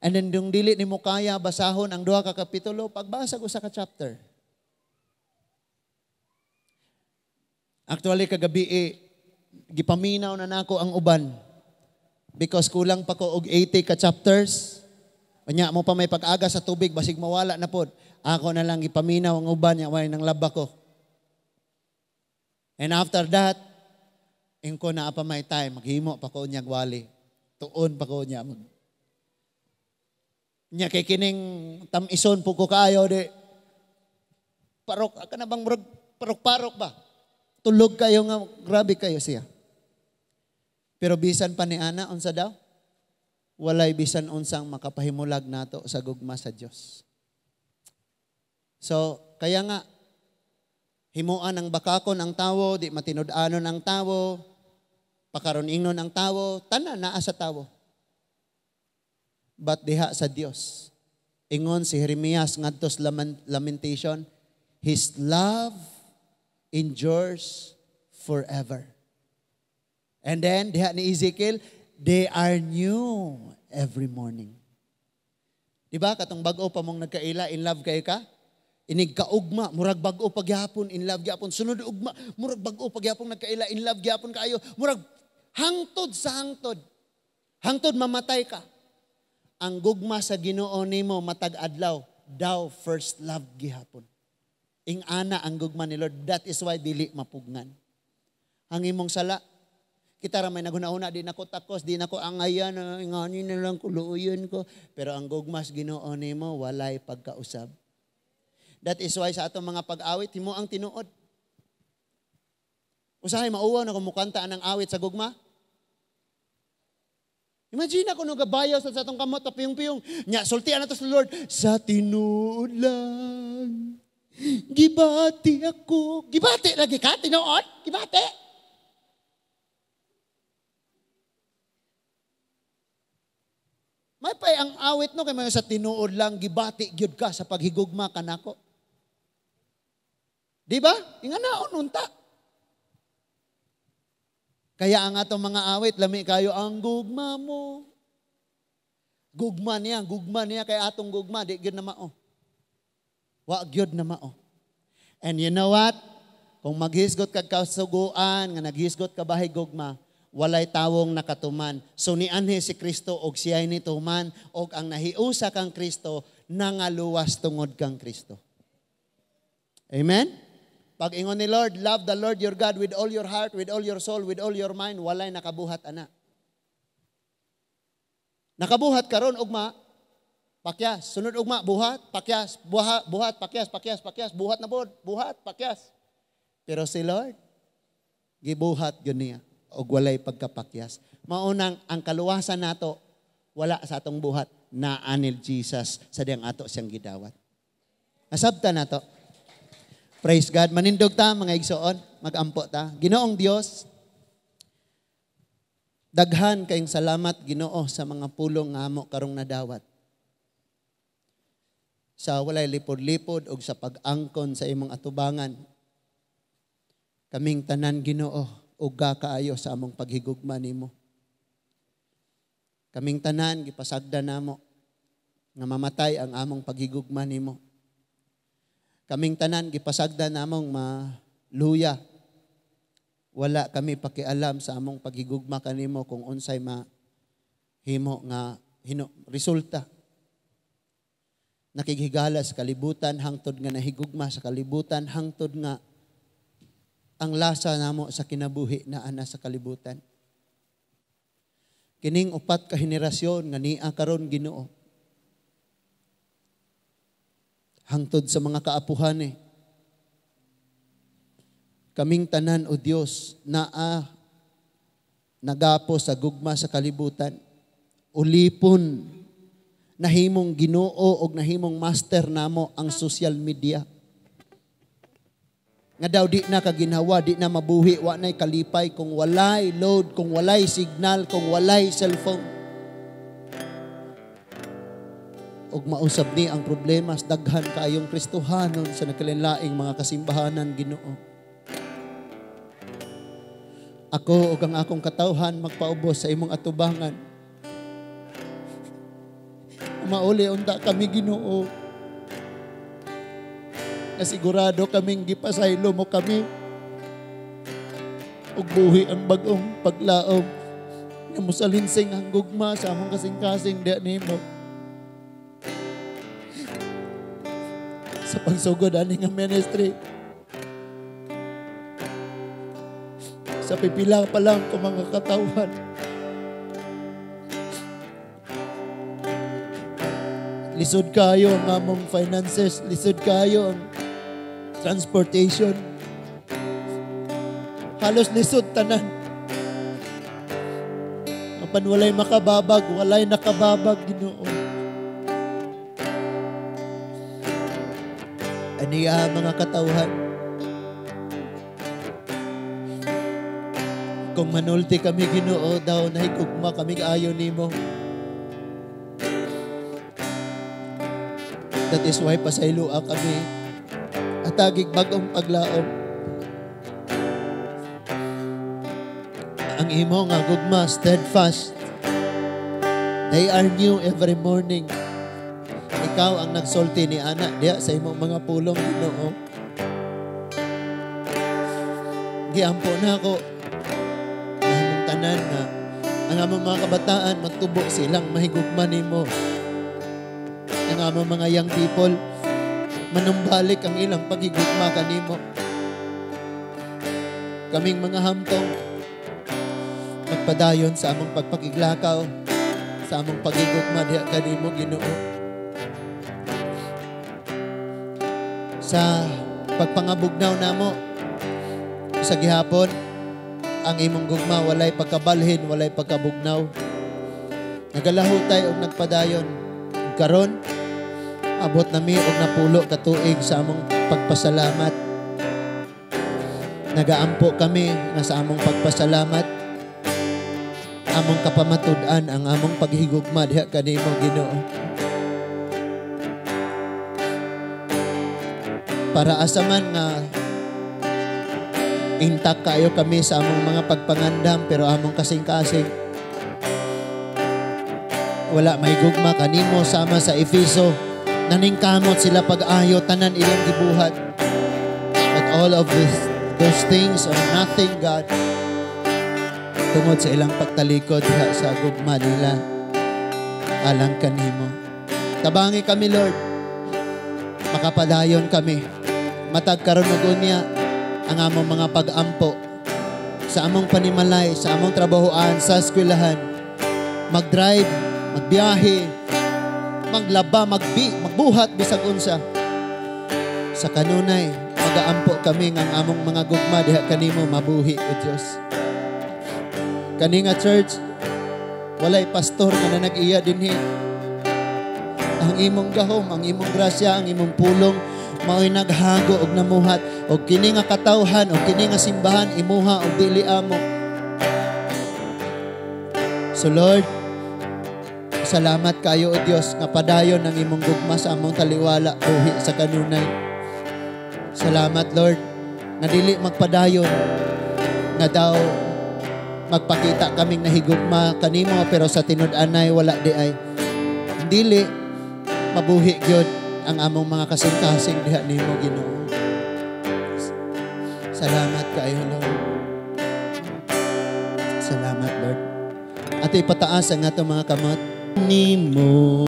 Speaker 1: And then kung dili nimo kaya basahon ang duha ka kapitulo, pagbasa usa ka chapter. Actually kagabi gipaminaw na nako ang uban because kulang pa ko og 80 ka chapters. Unya mo pa may pag-aga sa tubig basig mawala na pod. Ako na lang gipaminaw ang uban nya way nang laba ko. And after that, ingko na pa may time, maghimo pa ko niyang wali. Tuon pa ko niya. Nya kay kining tamison po ko kaayo di. Parok, ka na bang murag parok-parok ba? Tulog kayo nga, grabe kayo siya. Pero bisan pa ni Ana, unsa daw? Walay bisan unsang makapahimulag nato sa gugma sa Dios. So, kaya nga, himuan ang bakakon ang tawo, di matinud-anon ang tawo, pakaron ingnon ang tawo, tanan naa sa tawo. But diha sa Dios. Ingon si Jeremias ngadto sa Lamentation, His love endures forever. And then diha ni Ezekiel, they are new every morning. Diba katong bag-o pa mong nagkaila, in love kayo ka? Inig kaugma, murag bag-o pagyapon, in love gyapon. Sunod ugma, murag bag-o pagyapon nagkaila, in love gyapon kayo. Murag hangtod sa hangtod. Hangtod mamatay ka. Ang gugma sa Ginoo nimo matag adlaw, daw first love gihapon. Ing-ana ang gugma ni Lord. That is why dili mapugnan. Ang imong sala, kita ra may naghuna-huna, di nako takos, di nako angayan, ingani na lang kuluoyon ko. Pero ang gugma sa Ginoo nimo walay pagkausab. That is why sa atong mga pag-awit, himo ang tinuod. Usahay mauwaw na kung mukanta ang awit sa gugma. Imagine ako nung gabayaw sa atong kamot, piyong-piyong. Nya, sultian na to sa Lord. Sa tinuod lang, gibati ako. Gibati lagi ka, tinuod? Gibati. May pa'y ang awit no, kay mga sa tinuod lang, gibati gyud ka sa paghigugma kanako. Di ba? Inganaon unta. Kaya ang atong mga awit, lami kayo ang gugma mo. Gugma niya kay atong gugma, di gyud na mao. Wa gyud na mao. And you know what? Kung maghisgot kag kasuguan, nga naghisgot ka bahay gugma, walay tawong nakatuman. So nianhi si Kristo og siya'y nituman, og ang nahiusa kang Kristo, nangaluwas tungod kang Kristo. Amen? Pag ingon ni Lord, love the Lord your God with all your heart, with all your soul, with all your mind, walay nakabuhat ana. Nakabuhat karon ugma, pakyas. Sunod ugma, buhat, pakyas, buhat, buhat, pakyas, pakyas, pakyas, buhat na bod, buhat, pakyas. Pero si Lord, gibuhat gyud niya og walay pagkapakyas. Maunang ang kaluwasan nato wala sa atong buhat, naa ni Jesus sa diyang ato siyang gidawat. Nasabta nato. Praise God. Manindog ta mga igsoon, magampo ta. Ginoong Dios, daghan kayong salamat Ginoo sa mga pulong nga amo karong nadawat. Sa walay lipod-lipod og sa pag-angkon sa imong atubangan. Kaming tanan Ginoo, uga kaayo sa among paghigugma nimo. Kaming tanan gipasagda namo nga mamatay ang among paghigugma nimo. Kaming tanan gipasagda namong maluya. Wala kami pakialam sa among paghigugma kanimo kung unsay mahimo nga resulta. Nakighigala sa kalibutan, hangtod nga nahigugma sa kalibutan, hangtod nga ang lasa namo sa kinabuhi na ana sa kalibutan. Kining upat ka henerasyon nga nia karon, Ginoo. Hangtod sa mga kaapuhan eh. Kaming tanan, O Dios, naa nagapo sa gugma sa kalibutan. Ulipon, nahimong Ginoo og nahimong master namo ang social media. Nga daw di na kaginhawa, di na mabuhi, wa na'y kalipay kung walay load, kung walay signal, kung walay cellphone. Og mausab ni ang problema sa daghan kaayong Kristohanon sa nagkalainlaing mga kasimbahanan, Ginoo. Ako ug ang akong katawhan magpaubos sa imong atubangan. Mauli unta kami, Ginoo. Nasigurado kaming gipasaylo mo kami. Ug buhi ang bag-ong paglaom. Nga mosalinsing ang gugma sa among kasing-kasing diha nimo. Sa pagsugod ani nga ministry, sa pipila pa lang ko mga katawhan, lisod kayo ang among finances, lisod kayo ang transportation. Halos lisod tanan. Apan walay makababag, walay nakababag, Ginoo. Aniya mga katawhan, kung manulti kami, Ginoo, daw nahigugma kami ayo nimo. That is why pasayloa kami at tagig bagong paglaom. Ang imo nga gugma, steadfast. They are new every morning. Ikaw ang nagsulti ni ana diya sa imong mga pulong, Ginoo. Giampo na ako nahimong tanan nga ang among mga kabataan magtubo silang mahigugma nimo. Ang among mga young people manumbalik ang ilang paghigugma kanimo. Kaming mga hamtong magpadayon sa among pagpakiglakaw, sa among paghigugma diha kanimo, Ginoo. Sa pagpangabugnaw namo sa gihapon, ang imong gugma walay pagkabalhin, walay pagkabugnaw. Nagalahutay og nagpadayon. Karon abot nami og napulo ka tuig sa among pagpasalamat. Nagaampo kami nga sa among pagpasalamat, among kapamatud-an ang among paghigugma diha kanimo, Ginoo. Para asa man nga intact kayo kami sa among mga pagpangandam, pero among kasing-kasing wala may gugma kanimo. Sama sa Efeso, naningkamot sila pag-ayo tanan ilang gibuhat. But all of those things are nothing, God, tungod sa ilang pagtalikod diha sa gugma nila alang kanimo. Tabangi kami, Lord. Makapadayon kami. Matag karon ug unya ang among mga pag-ampo sa among panimalay, sa among trabahoan, sa eskwelahan, mag-drive, magbiyahe, maglaba, magbuhat bisag unsa. Sa kanunay, magaampo kami ng among mga gugma diha kanimo mabuhi, O Dios. Kani nga church, walay pastor nga nanag-iya dinhi. Ang imong gahom, ang imong grasya, ang imong pulong mao'y naghago og namuhat og kini nga katawhan og kini nga simbahan imuha og dili amo. So Lord, salamat kayo o Dios nga padayon ang imong gugma sa among taliwala buhi sa kanunay. Salamat, Lord, nga dili magpadayon nga daw magpakita kaming nahigugma kanimo pero sa tinud-anay wala di ay. Dili mabuhi gyud ang among mga kasing-kasing diha nimo, Ginoo. Salamat kaayo, Lord. Salamat, Lord. At ipataas ang atong mga kamot nimo.